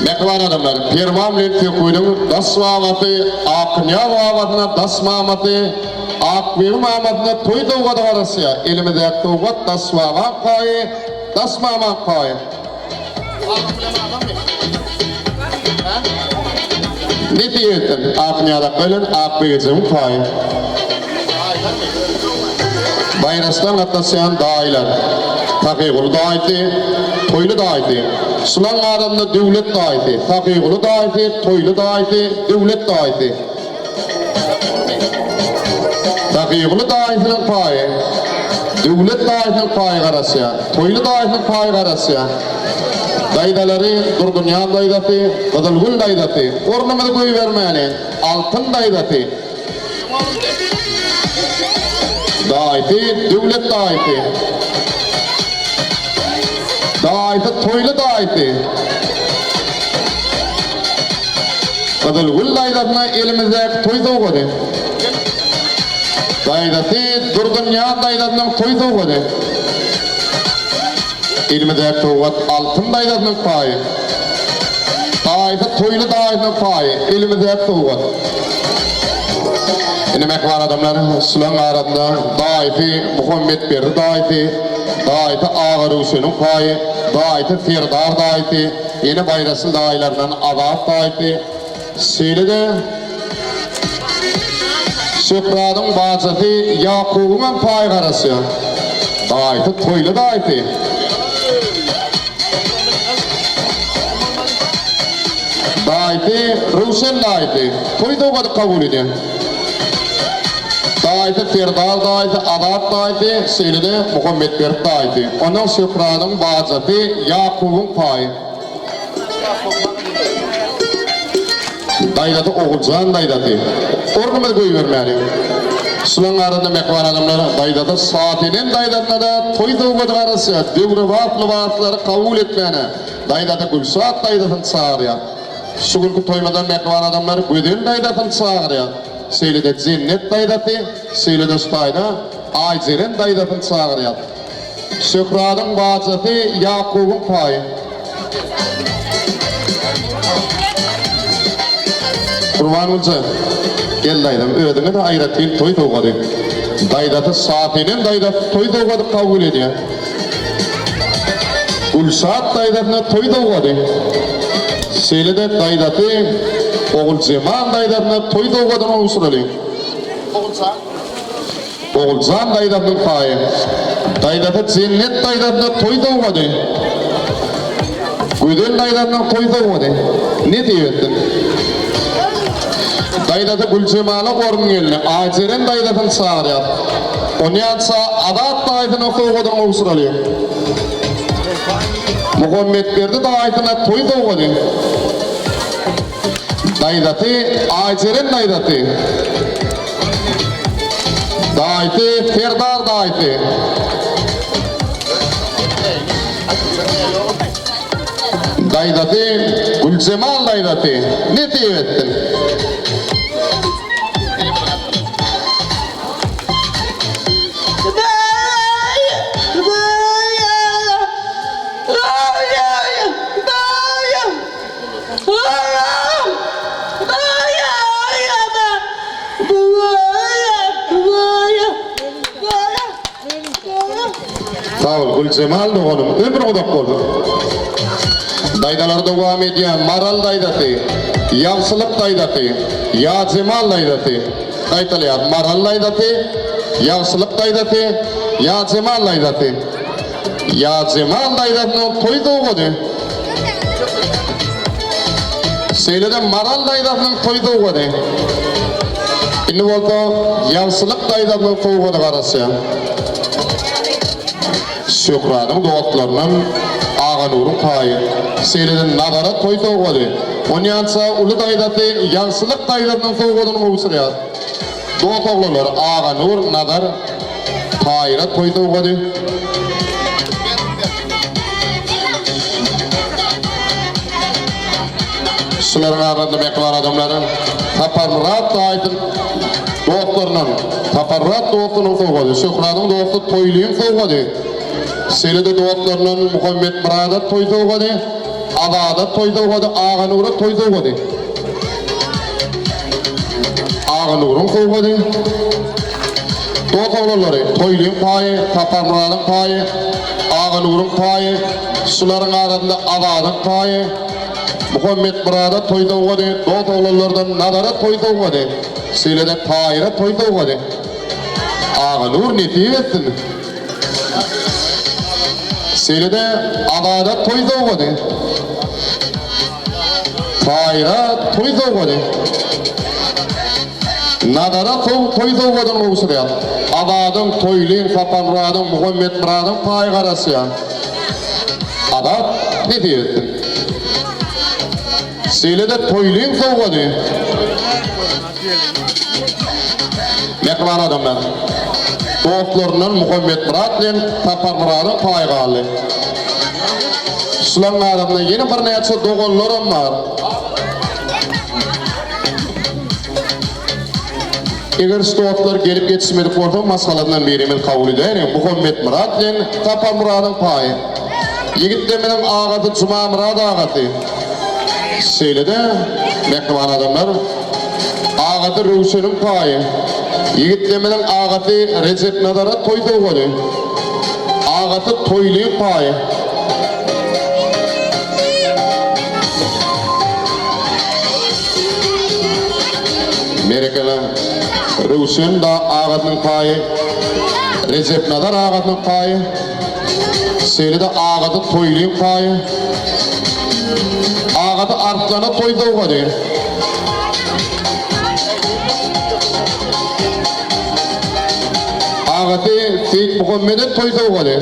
Mähriban adamlar, Perman bilen Söhbediň daş babasy, Akynýaz babasyna daş mamasy, Akbibi mamasyna toý sowgady garaşýar. Elimizdäki sowgat daş babaň paýy, daş mamaň paýy. Nesip etsin, Akynýaz akga bilen Akbegejemiň paýy. Baýraşdan gatnaşýan daýylar, Sahyguly daýysy, Toýly daýysy. Şulaň arasynda Döwlet daýysy, Sahyguly daýysy, Toýly daýysy, Döwlet daýysy. Sahyguly daýysynyň paýy, Döwlet daýysynyň paýy garaşýar. Toýly daýysynyň paýy garaşýar. Daýzalary Durdunýaz daýzasy, Gyzylgül daýzasy, ornumyzy goýbermäliň, Altyn daýzasy. Daýysy, Döwlet daýysy. Daýysy, Toýly daýysy. Gyzylgül daýzasyna elimizdäki toý sowgady. Daýzasy, Durdunýaz daýzasynyň toý sowgady. Elimizdäki sowgat Altyn daýzasynyň paýy. Daýysy Toýly daýysynyň paýy. Elimizdäki sowgat. Indi mähriban adamlar, şularyň arasynda daýysy Muhammetberdi daýysy, daýysy Aga Röwşeniň paýy, daýysy Serdar daýysy, ýene Baýraşyň daýylaryndan Azat daýysy, şeýle-de Şöhradyň bajasy Ýakubyň hem paýy garaşýar. Daýysy Toýly daýysy. Daýysy Röwşen daýysy. Toý sowgady kabul edýär. Daýysy Serdar daýysy, Azat daýysy, şeýle-de Muhammetberdi daýysy. Ondan Şöhradyň bajasy Ýakubyň paýy. Daýzasy Oguljan daýzasy. Ornumyzy goýbermäliň. Şulaň arasynda mähriban adamlar daýzasy Şasenem daýzasyna-da toý sowgady garaşýar. Döwrebap lybaslary kabul etmäne daýzasy Gülşat daýzasyny çagyrýar. Şu günki toýumyzdan mähriban adamlar Gözel daýzasyny çagyrýar. Şeýle-de Jennet daýzasy, şeýle-de şu taýda Aýjeren daýzasyny çagyrýar. Şöhradyň bajasy Ýakubyň paýy. Gurbangülje, gel daýzam, özüňe-de aýratyn toý sowgady. Daýzasy Şasenem daýzasy toý sowgady kabul edýär. Gülşat daýzasyna toý sowgady. Şeýle-de daýzasy Oguljemal daýzasyna toý sowgadyny gowşuralyň. Oguljan daýzasynyň paýy. Daýzasy Jennet daýzasyna toý sowgady. Gözel daýzasynyň toý sowgady. Nesip etsin. Daýzasy Güljemala orun geldi. Aýjeren daýzasyny çagyrýar. Onýança Azat daýysynyň sowgadyny gowşuraly. Muhammetberdi daýysyna toý sowgady. Daýzasy Aýjeren daýzasy. Daýysy Serdar daýysy. Daýzasy Güljemal daýzasy. Nesip etsin. Sag bol Güljemal doganym ömrüň uzak bolsun. Daýzalar dowam edýär Maral daýzasy, Ýagşylyk daýzasy, Ýajemal daýzasy. Gaýtalaýas Maral daýzasy, Ýagşylyk daýzasy, Ýajemal daýzasy. Ýajemal daýzasynyň toý sowgady. Şeýle-de Maral daýzasynyň toý sowgady. Indi bolsa Ýagşylyk daýzasynyň sowgady garaşýar. Şöhradyň dostlaryndan Aganuryň paýy. Şeýle-de Nazara toý sowgady. Onýança uly daýzasy Ýagşylyk daýzasynyň sowgadyny gowşurýar. Dost oglanlar Aganur, Nazar, Taýyra toý sowgady. Şularyň arasynda mähriban adamlar. Saparmyrat daýysyň dostlaryndan Saparmyrat dostunyň sowgady, Şöhradyň dosty Toýlyň sowgady, şeýle-de dostlaryndan Muhammetmyrada toý sowgady, Azada toý sowgady, Aganura toý sowgady. Aganuryň sowgady. Dost oglanlary, Toýlyň paýy, Saparmyradyň paýy, Aganuryň paýy, şularyň arasynda Azadyň paýy, Muhammetmyrada toý sowgady, dost oglanlardan Nazara toý sowgady, şeýle-de Taýyra toý sowgady. Aganur nesip etsin. Şeýle-de Azada toý sowgady. Taýyra toý sowgady. Nazara sow toý sowgadyny gowşurýar. Azadyň, Toýlyň, Saparmyradyň, Muhammetmyradyň paýy garaşýar. Azat nesip etsin. Şeýle-de Toýlyň sowgady. Mähriban adamlar! Dostlaryndan Muhammetmyrat bilen Saparmyradyň paýy galdy. Şularyň arasynda ýene birnäçe doganlaram bar. Eger şu dostlar gelip ýetişmedik bolsa, maşgalasyndan birimiz kabul edäýeliň. Muhammetmyrat bilen Saparmyradyň paýy. Ýigitlerimiziň agasy Jumamyrat agasy. Şeýle-de, mähriban adamlar, agasy Röwşeniň paýy. Ýigitlerimiziň agasy Rejepnazara toý sowgady. Agasy Toýlyň paýy. Berekella. Röwşen da agasynyň paýy, Rejepnazar agasynyň paýy, şeýle-de agasy Toýlyň paýy, agasy Arslana toý sowgady. Agasy Seýitmuhammede toý sowgady.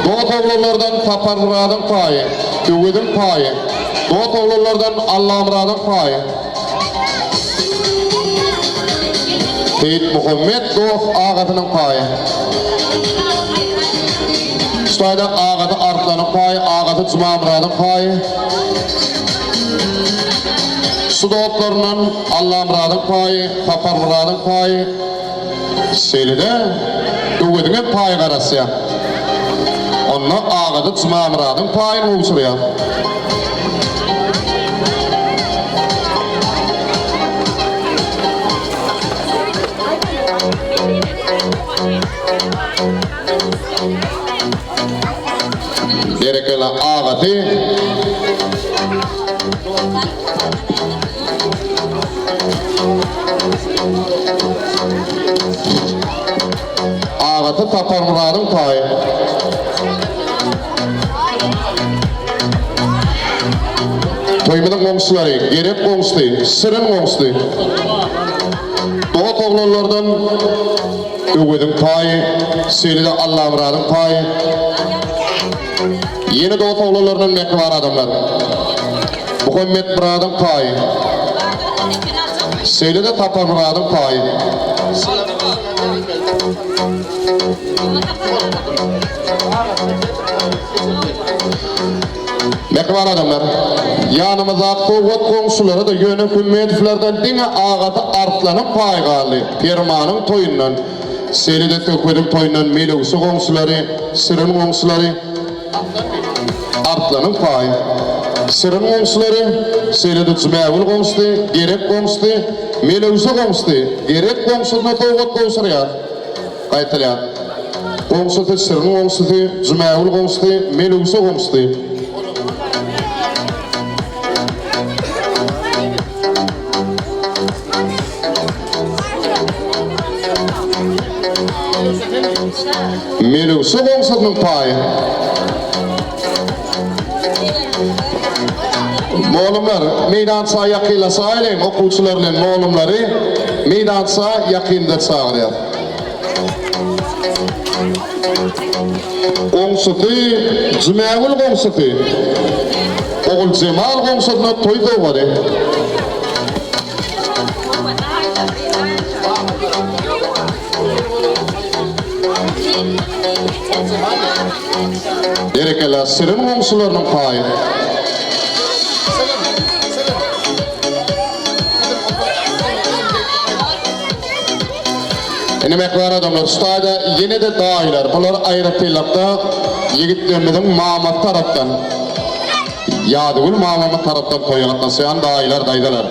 Dost oglanlardan Saparmyradyň paýy, Öweziň paýy, dost oglanlardan Allamyradyň paýy. Seýitmuhammet dost agasynyň paýy. Şu taýda agasy Arslanyň paýy, agasy Jumamyradyň paýy. Şu dostlaryndan Allamyradyň paýy, Saparmyradyň paýy, şeýle-de Öweziňem paýy garaşýar. Onda agasy Jumamyradyň paýyny gowşurýar. Berekella agasy. Agasy Saparmyradyň paýy. Toýumyzyň goňşulary, Gerek goňşusy, Şirin goňşusy. Dost oglanlardan Öweziň paýy, şeýle-de Allamyradyň paýy. Ýene dost oglanlardan mähriban adamlar. Muhammetmyradyň paýy. Şeýle-de Saparmyradyň paýy. Mähriban adamlar, ýanymyzdaky sowgat goňşulary-da ýöne Hümmetowlardan diňe agasy Arslanyň paýy galdy. Permanyň toýundan, şeýle-de Söhbediň toýundan Melewşe goňşulary, Şirin goňşulary, Arslanyň paýy, Şirin goňşulary, şeýle-de Jumägül goňşusy, Gerek goňşusy, Melewşe goňşusy, Gerek goňşusyna sowgat gowşurýar. Gaýtalýar. Goňşusy, Şirin goňşusy, Jumägül goňşusy, Melewşe goňşusy. Melewşe goňşusynyň paýy. Mugallymlar, meýdança ýakynlaşaýlyň, okuwçylar bilen mugallymlary meýdança ýakynda çagyrýas. Goňşusy Jumägül goňşusy Oguljemal goňşusyna toý sowgady. Berekella Şirin goňşularynyň paýy. Ine mähriban adamlar, şu taýda ýene-de daýylar, bular aýratynlykda ýigitlerimiziň mamasy tarapdan, Ýazgül mamamyz tarapdan toýa gatnaşýan daýylar, daýzalar.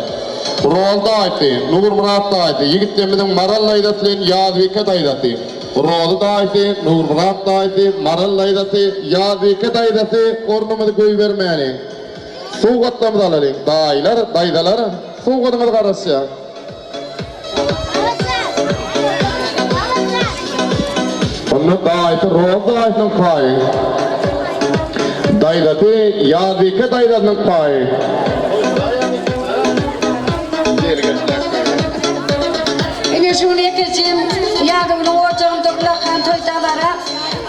Rozy daýysy, Nurmyrat daýysy, ýigitlerimiziň Maral daýzasy bilen Ýazbike daýzasy. Rozy daýysy, Nurmyrat daýysy, Maral daýzasy, Ýazbike daýzasy ornumyzy goýbermäliň. Sowgatlarymyzy alalyň. Daýylar, daýzalar, sowgadyňyz garaşýar. Onda daýysy Rozy daýysynyň paýy. Daýzasy Ýazbike daýzasynyň paýy. Ine şu gün ekejim Ýazgulyň ojagynda ullakan toý dabara.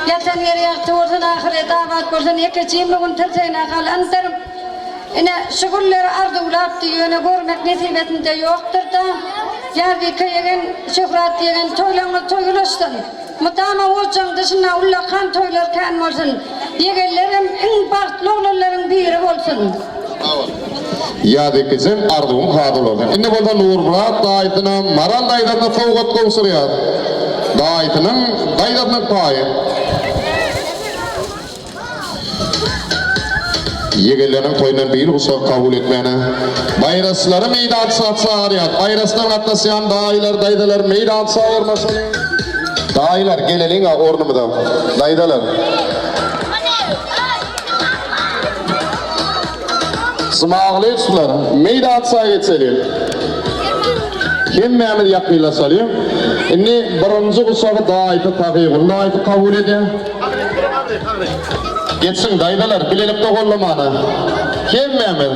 Ýatan ýeri ýagty bolsun, ahyreti abat bolsun. Ekejim bu gün tirsegine galandyr. Ine, şu günleri arzuwlapdy, ýöne görmek nesibesinde ýokdur-da. Ýazbike ýegen, Şöhrat ýegen, toýlaryňyz toý ulaşsyn! Mydama ojagyň dyşynda ullakan toýlar kän bolsun! Ýegenlerem iň bagtly oglanlaryň biri bolsun! Ýazbekejem arzuwyň hazyr bolsun. Indi bolsa Nurmyrat daýysyna Maral daýzasyna sowgat gowşurýar. Daýysynyň, daýzasynyň paýy. Ýegenleriniň toýundan bir guşak kabul etmäne baýraçylary meýdança çagyrýar. Baýraçlar gatnaşýan daýylar, daýzalar meýdança ornaşalyň. Daýylar, geleliň-ä ornumyza. Daýzalar. Smaglyçlar, meýdança geçeliň. Hemmämiz ýakynlaşalyň. Indi birinji guşagy daýysy Sahyguly daýysy kabul edýär. Geçiň, daýzalar, bilelikde gollamana. Hemmämiz.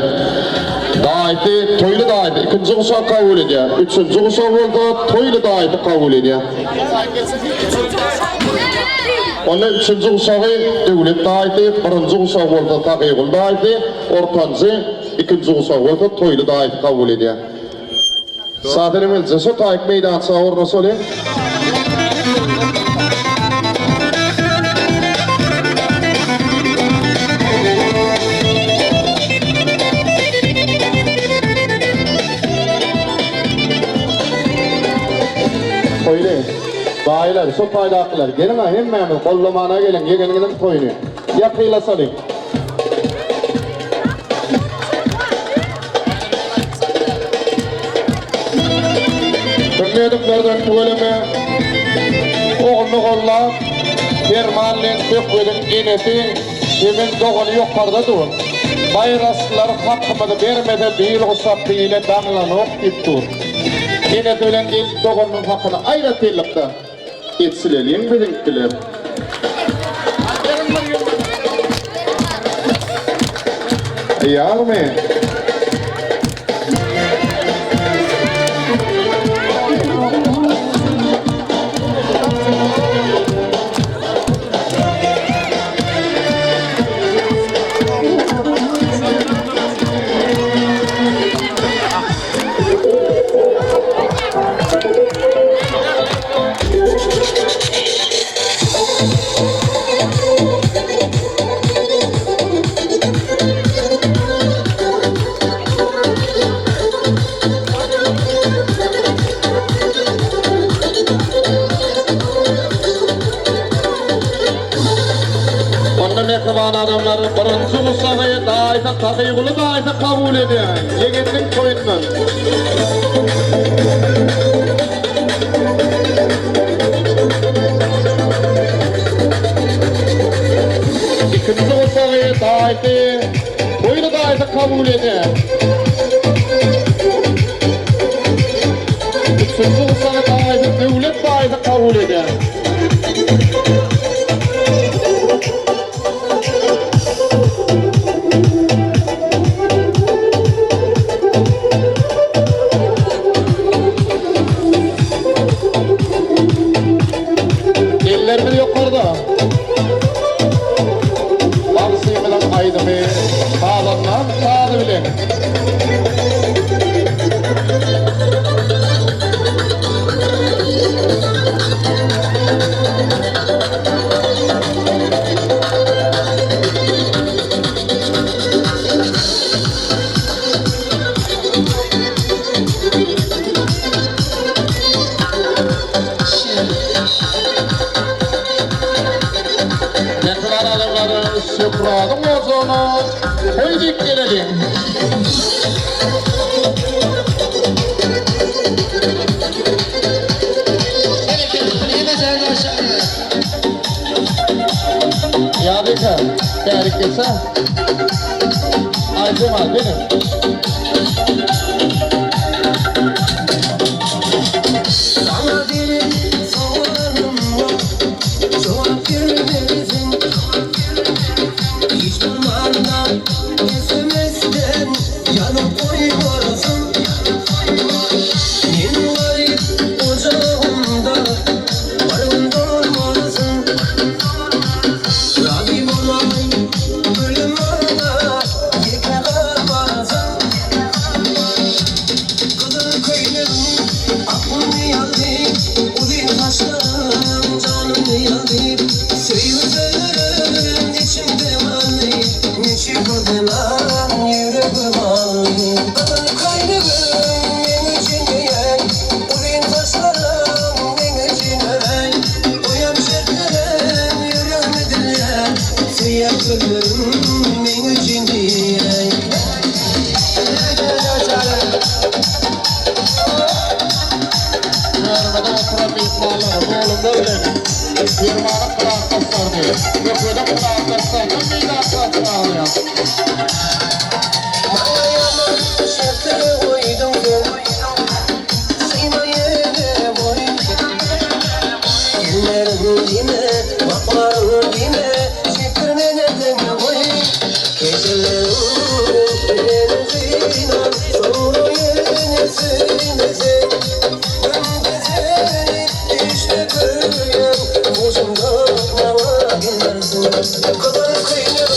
Daýysy, Toýly daýysy ikinji guşagy kabul edýär. Üçünji guşagy bolsa Toýly daýysy kabul edýär. Onda üçünji guşagy Döwlet daýysy, birinji guşagy bolsa Sahyguly daýysy, ortanjy, ikinji guşagy bolsa Toýly daýysy kabul edýär. Şasenem gelje, şo taýyk meýdança ornaşalyň. Toýly. Daýylar, şo taýdakylar, geliň-a hemmämiz gollamana geliň ýegeniňiziň toýuny. Ýakynlaşalyň. Hümmetowlardan tüweleme ogluny gollap, Perman bilen Söhbediň enesi hemem dogany ýokarda dur. Baýraçlylar hakymyzy bermese bil guşak bile daňlanok diýip dur. Enesi bilen gelin doganynyň hakyny aýratynlykda eçileliň biziňkiler. Ýarmy? Onda mähriban adamlar birinji gussagy daýysy Takyguly daýysy kabul edýär. Ýegeniniň toýundan. Ikinji gussagy daýysy Toýly daýysy kabul edýär. Üçünji gussagy daýysy Döwlet daýysy kabul edýär. Ellerimiz ýokarda. Bagşymyzyň aýdymy sazandaň sazy bilen. Mähriban adamlar, Şöhradyň ojagyna toý diýip geleliň. Ýazyka, bärik geçä. Aýjemal, geliň. Saňa beren sowalyma jogap bermersiň. Hiç bolmanda SMS-den ýazyp goýmarsyň. Men garyp ojagymda bir gün durmarsyň. Razy bolaý ölüm maňa ýeke galmasyn. Gyzyl köýnegiň aklymy aldy, Uzyn saçlaryň janymy aldy. Söýgi sözleriň içimde galdy, Niçik bolsamam ýüregim aldy. Gyzyl köýnegiň meň üçin geýen, Uzyn saçlaryň meň üçin ören, Goýan şertlerim ýüregimi dilýän, Söýýän sözleriň meň üçin diýen. Törümizde oturan myhmanlar, dolanlar bilen Permanyň klasdaşlaryny, Söhbediň klasdaşlaryny meýdança çagyrýar. Maňa ýaman şertleri goýduň sen, Syna ýene goý. Gelmerin diýme, bakmaryn diýme, Çekdirme nerdeň goý. Gejelerin meni gynan, Soňra ýene söýmesek. Gündizleri düşde görýän, Huşumda maňa gelmersiň. Gyzyl köýnek.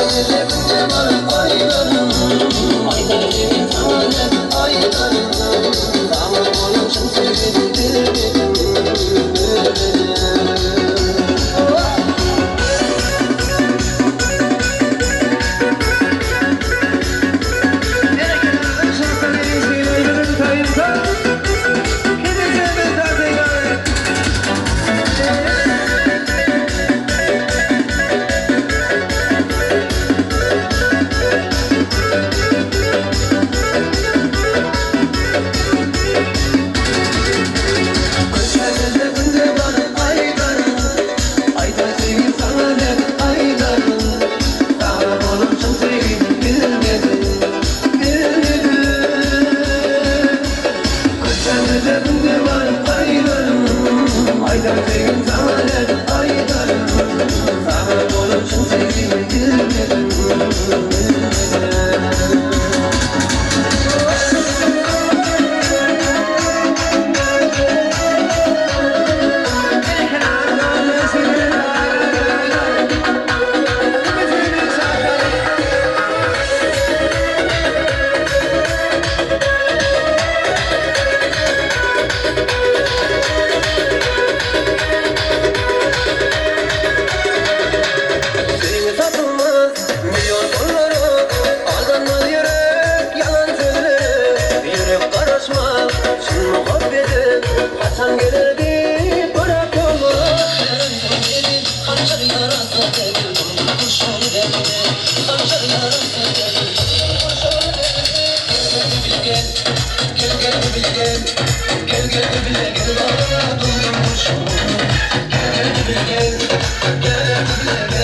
Köçemizde günde baryp aýdaryn Aýdar söýgim saňa nädip aýdaryn Saňa bolan çyn söýgimi bilmedim, bilmedim. Köçemizde günde baryp aýdaryn Aýdar söýgim saňa nädip aýdaryn Saňa bolan çyn söýgimi bilmedim, bilmedim Köçemizde günde baryp aýdaryn Aýdar söýgim saňa nädip aýdaryn Saňa bolan çyn söýgimi bilmedim, bilmedim. Söýgi satylmaz milyon pullara, Aldanmaz ýürek ýalan sözlere. Ýürek garaşmaz çyn muhabbete, Haçan geler diýip garap ýollara. Hanjar ýarasy Gel gel gel gel gel gel gel gel.